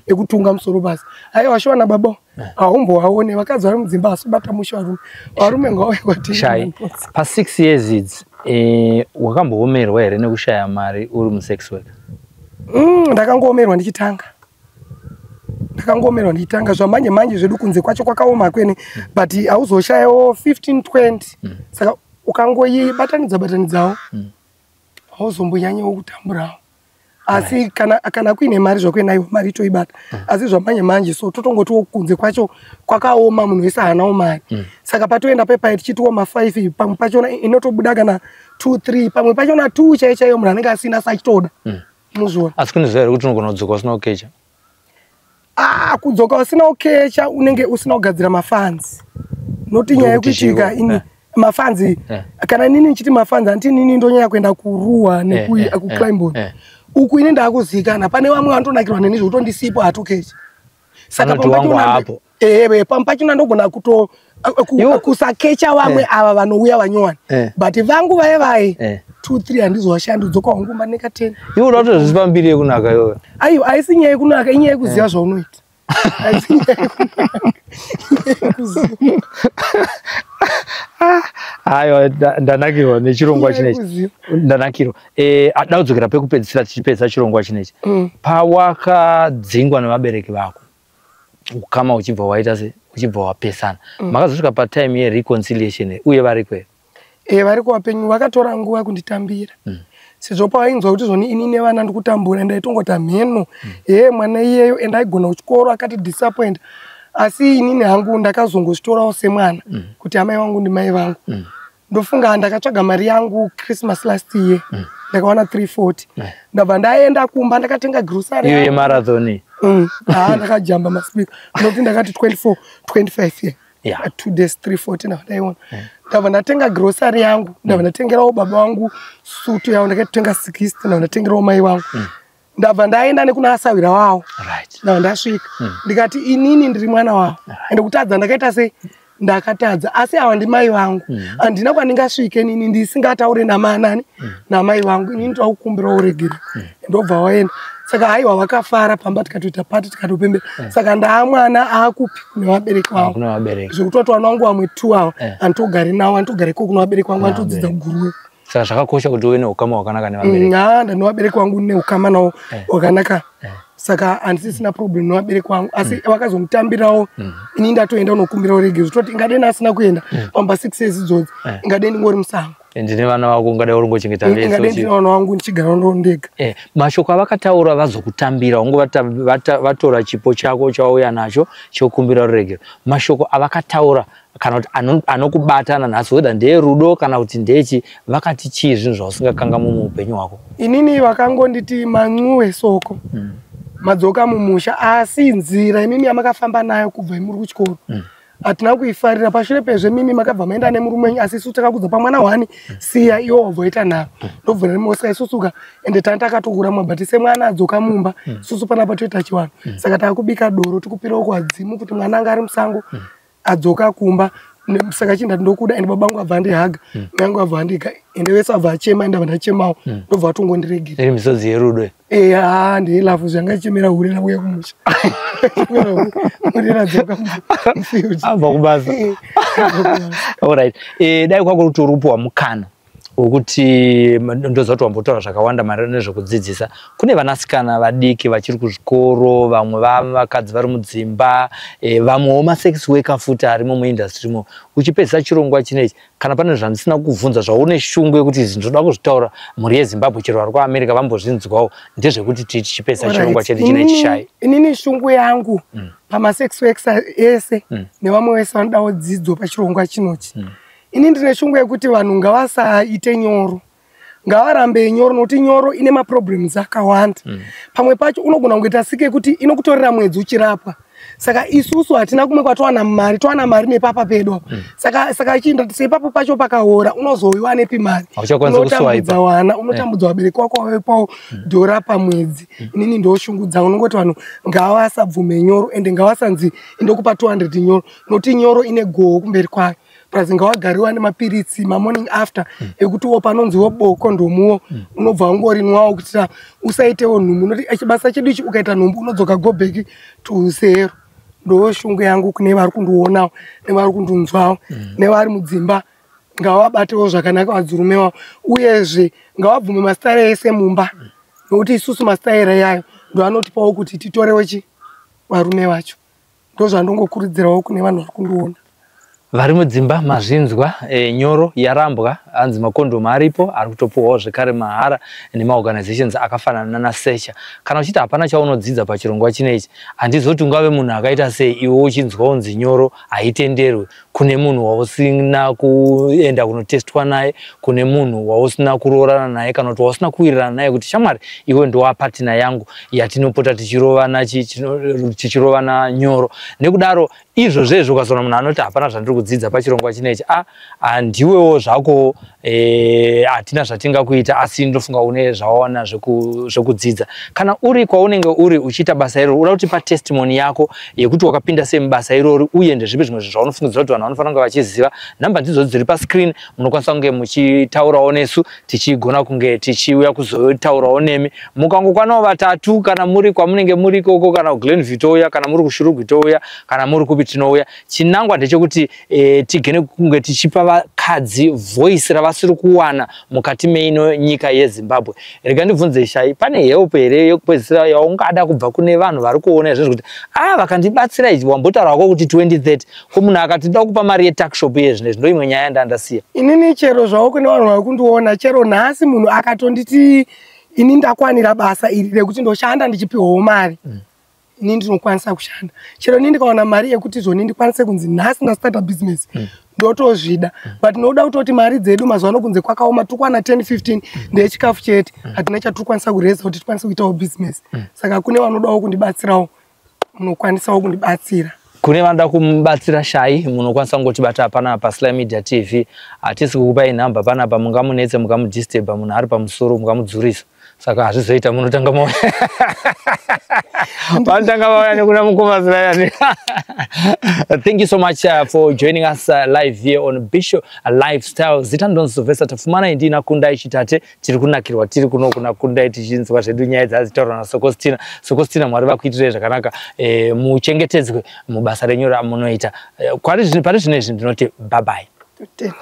ekutunga musoro basi. Aiwa, shiwana baba haumbowaone vakadzi vari mudzimba, asi bata mushe varume, varume ngavauye kwatiri. Shai, pa6 years idzi, wakamboomerwa here nekushaya mari uri musex worker? Ndakangoomerwa ndichitanga, ndakangoomerwa ndichitanga. Zvamanje manje zvedu kunze kwacho kwakaoma kwene, but hauzoshayawo 15 20. Saka ukangoibatanidza batanidzawo, hauzombonyanyawo kutamburawo. Asi kana kuine mari zvako nayo mari itoibata. Asi zvamanje manje so totongotiwo kunze kwacho kwakaoma, munhu wese haanawo mari. Saka patoenda pepai tichitiwo ma5, pamwe pachona inotobuda kana 2 3, pamwe pachona 2 chaiyo chaiyo, munhu anenge asina sachitoda muzviona. Asi kune zuva here kuti unogona kudzoka usina kukecha? Ah, kudzoka usina kukecha, unenge usina kugadzira mafanzi, noti nyaya Ndokuti yekuitika chiko? ini mafanzi. Kana inini ndichiti mafanzi, handiti inini ndonyanya kuenda kuruwa nekuclimbon uku, ini ndaakuzikana. Pane vamwe vanotonakirwa neni zvekutondisipo hatokechi. Saka Vanoti wangu haapo. Ewe, pamwe pachona ndogona kuto kusakecha vamwe ava vanouya vanyowani, but vangu vaye vaye 2 3 handizovashandi, udzoka wangu maneka 10. Iwe uda kutozvipa mbiri yekunaka iyoyo. Aiwa, haisi nyaya yekunaka, inyaya yekuziva zvaunoita. Haisi nyaya yekunaka, inyaya yekuziva. Aiwa, ndanakirwa nechirongwa Inyaya chinechi. yekuziva. Ndanakirwa. Da kudzokera pekupedzisira tichipedzisa chirongwa chinechi. Pawakadzingwa nevabereki vako, ukama uchibva waita se uchibva wapesana, makazosvika patime yereconciliation, uye variko here? Vari kuvapenyu, vakatora nguva kunditambira, sezvo pavainzwa kuti zvoni ini nevana ndikutambura, ndaitongoti mheno he mwana iyeyo, ende aigona kuchikoro, akati disappoint. Asi inini hangu ndakazongozvitorawo semwana kuti amai vangu ndimai vangu. Ndofunga ndakatsvaga mari yangu Christmas last year, ndakawana 340, ndabva ndaenda kumba ndakatenga grocery Iyo yangu. yemarathon. Haa, ndakajamba maspeaker, nokuti ndakati 24 25 ye 2 days 340 ndabva ndaiona. Ndabva ndatenga grocery yangu, ndabva ndatengerawo baba vangu sutu yavo, ndakatenga 60, ndabva ndatengerawo mai vangu, ndabva ndaenda nekuna asawira wavo. Ndabva ndasvika, ndikati inini ndiri mwana wavo, ende kutadza ndakaita sei, ndakatadza, asi ava ndimai vangu, handina kwandingasvike nini ndisingataure namanani namai vangu. Inini toda kukumbirawo uregere. Ndobva waenda. Saka haiwa, vakafara pamba, tikatoita party, tikatopembera. Saka ndaamwana aakupi? Kune vabereki vangu. Kune vabereki. Zvekutoti vana vangu vamwe two ava handitogari navo, handitogari iko kuna vabereki vangu, Kuna handitodzidza kuGuruwe. Saka zvakakosha kuti uve neukama hwakanaka nevabereki. Ha, ndane vabereki vangu neukama navo hwakanaka, saka handisisina problem nevabereki vangu, asi vakazomutambirawo. Ini ndatoenda unokumbirawo regero, toti ingadeni asina kuenda pamba 6 years idzodzi, ingadeni ndingori musango. Ndine vana vako, ungadai uri ngochengeta vese. Ingadeni ndine vana vangu, ndichigara ndo ndega. Mashoko avakataura vazokutambira, unge vatora chipo chako chawauya nacho chokumbira ruregero, mashoko avakataura kana kuti anokubata nanhasi, whether ndeerudo kana kuti ndechi, vakati chii, zvinhu zvausingakangamwi muupenyu hwako? Inini vakangonditi, "Mancuwe soko, madzoka mumusha, asi nzira imimi yamakafamba nayo kubva imuri kuchikoro hatina kuifarira. Pashure pezve mimi makabva maenda nemurume wenyu, asi isu takakudza pamwana hwani, siya iwo wabva waita nharo." Ndobva rimosa isusuka, ende tani takatokura mwabva semwana adzoka mumba, isusu panapa toita chiwanhu, saka taakubika doro, tikupirawo kuvadzimu kuti mwana anga ari musango adzoka kumba. Saka chindati ndokuda. Ende baba vangu abva andihaga, mai angu abva andiga, ende vese abva achema, ende abva ndachemawo, ndobva vatongondiregera. Iri misodzi yerudo? Eya, ndelove, zvanga chemera hure rauya kumusha, hure radzoka mufield. Abva kubasa. Alright, dai kwako kuti uri kupiwa mukana wekuti ndoziva kuti wambotaura zvakawanda maererano nezvekudzidzisa kune vanasikana vadiki vachiri kuzvikoro, vamwe vakadzi vari mudzimba, vamwewo masex worker futi arimo muindustry mo, uchipedzisa chirongwa chinechi, kana pane zvandisina kukubvunza zvaune shungu yekuti izvi ndinoda kuzvitaura mhuri yeZimbabwe, chero vari kuAmerica vambozvinzwawo, ndezvekuti tichipedzisa chirongwa chedu chinechi shai? Inini shungu yangu pamasex workers ese nevamwe vese vanodawo dzidzo pachirongwa chinochi, ini ndine shungu yekuti vanhu ngavasaite nyoro, ngavarambe nyoro, nokuti nyoro ine maproblems akawanda. Pamwe pacho unogona kungoita sike yekuti inokutorera mwedzi uchirapwa. Saka isusu hatina kumwe kwatowana mari, towana mari nepapa pedu apa. Saka chinda seipapo pacho pakaora, unozoiwa nepi mari? Hauchakwanisi Unotambudza kuswipa. wana, unotambudza vabereki wako wavepawo dhora pamwedzi. Inini ndo shungu dzangu, unongoti vanhu ngavasabvume nyoro, ende ngavasanzi indokupa 200 nyoro, nokuti nyoro ine goho kumberi kwayo. Plus ngawagariwa nemapiritsi mamorning after ekutiwo panonziwo boko ndomuwo, unobva wangorinwawo kuitira usaitewo nhumbu, nokuti chibasa chedu ichi, ukaita nhumbu unodzoka, go back to zero. Ndo shungu yangu kune vari kundionawo nevari kundinzwawo nevari mudzimba, ngavabatewo zvakanaka vadzurume wavo, uyezve ngavabvume masitayira ese mumba, nokuti isusu masitayira yayo ndo anotipawo kuti titorewo chi varume vacho. Ndo zvandongokurudzirawo kune vanhu vari kundiona. Vari mudzimba mazvinzwa, nyoro yarambwa, anzi makondomu aripo, ari kutopuhwawo zvekare mahara nemaorganizations akafanana naSecha. Kana uchiti hapana chaunodzidza pachirongwa chinechi, handizoti ungave munhu akaita sei iwe uchinzwa unzi nyoro haitenderwi kune munhu wausina kuenda kunotestwa naye, kune munhu wausina kuroorana naye, kana kuti wausina kuwirirana naye kuti shamwari iwe ndowapatina yangu yatinopota tichirovana tichirovana nyoro. Nekudaro izvozvo ukazoona munhu anoti hapana zvandiri kudzidza pachirongwa chinechi, a handiwewo zvako, hatina zvatingakuita, asi ndofunga une zvawawana zvekudzidza. Kana uri kwaunenge uri uchiita basa iroro, uda kutipa testimony yako yekuti wakapinda sei mubasa irori, uye ndezvipi zvimwe zvinhu zvaunofungidzira kuti vanhu vanofanira kunge vachiziva, nhamba ndidzo dziri pascreen, munokwanisa kunge muchitaurawo nesu, tichigona kunge tichiuya kuzotaurawo nemi. Mukangokwanawo vatatu, kana muri kwamunenge muri ikoko, kana kuGlenview touya, kana muri kuShurugwi touya, kana muri kupi tinouya. Chinangwa ndechekuti tigene kunge tichipa vakadzi voice ravasiri kuwana mukati meino nyika yeZimbabwe. Rega ndibvunze Shai, pane help here yekupedzisira yaungada kubva kune vanhu vari kuona izvozvo kuti a vakandibatsira ichi? Wambotaura wako kuti 2030, ko munhu akati da kupa mari yetuckshop yezvinezvi, ndo imwe nyaya yandandasiya. Inini chero zvavo kune vanhu vari kundiona, chero nhasi munhu akatonditi ini ndakwanira basa iri rekuti ndoshanda ndichipiwawo mari. Ini ndinokwanisa kushanda chero ini ndikawana mari yekuti zvoni ndikwanise kunzi nhasi ndastarta business, ndotozvida. But noda kutoti mari dzedu mazuva ano kunze kwakaoma, tiri kuwana 10 15 ndeyechikafu chete, hatina chatiri kukwanisa kureza kuti tikwanise kuitawo business. Saka kune vanodawo kundibatsirawo, munokwanisawo kundibatsira. Kune vanoda kumubatsira Shai, munokwanisa kungotibata panapa paSly Media TV. Hatisi kukupai nhamba panapa, mungamunetse, mukamudisturba, munhu ari pamusoro mukamudzurisa, saka hazvizoita. Munotanga vanotanga vauya nekuna mukoma Sly. Thank you so much for joining us live here on Bishop Lifestyle. Zita ndonzi Sylvester Tafumana, indina Kundai Chitate. Tiri kunakirwa tiri kuno kuna Kundai, tichinzwa zvedu nyaya dzadzitaurwa naSokostina. Sokostina, Mwari vakuitirei zvakanaka, muchengetedzwe mubasa renyu ramunoita. Pari zvino izvi ndinoti bye bye. Totenda.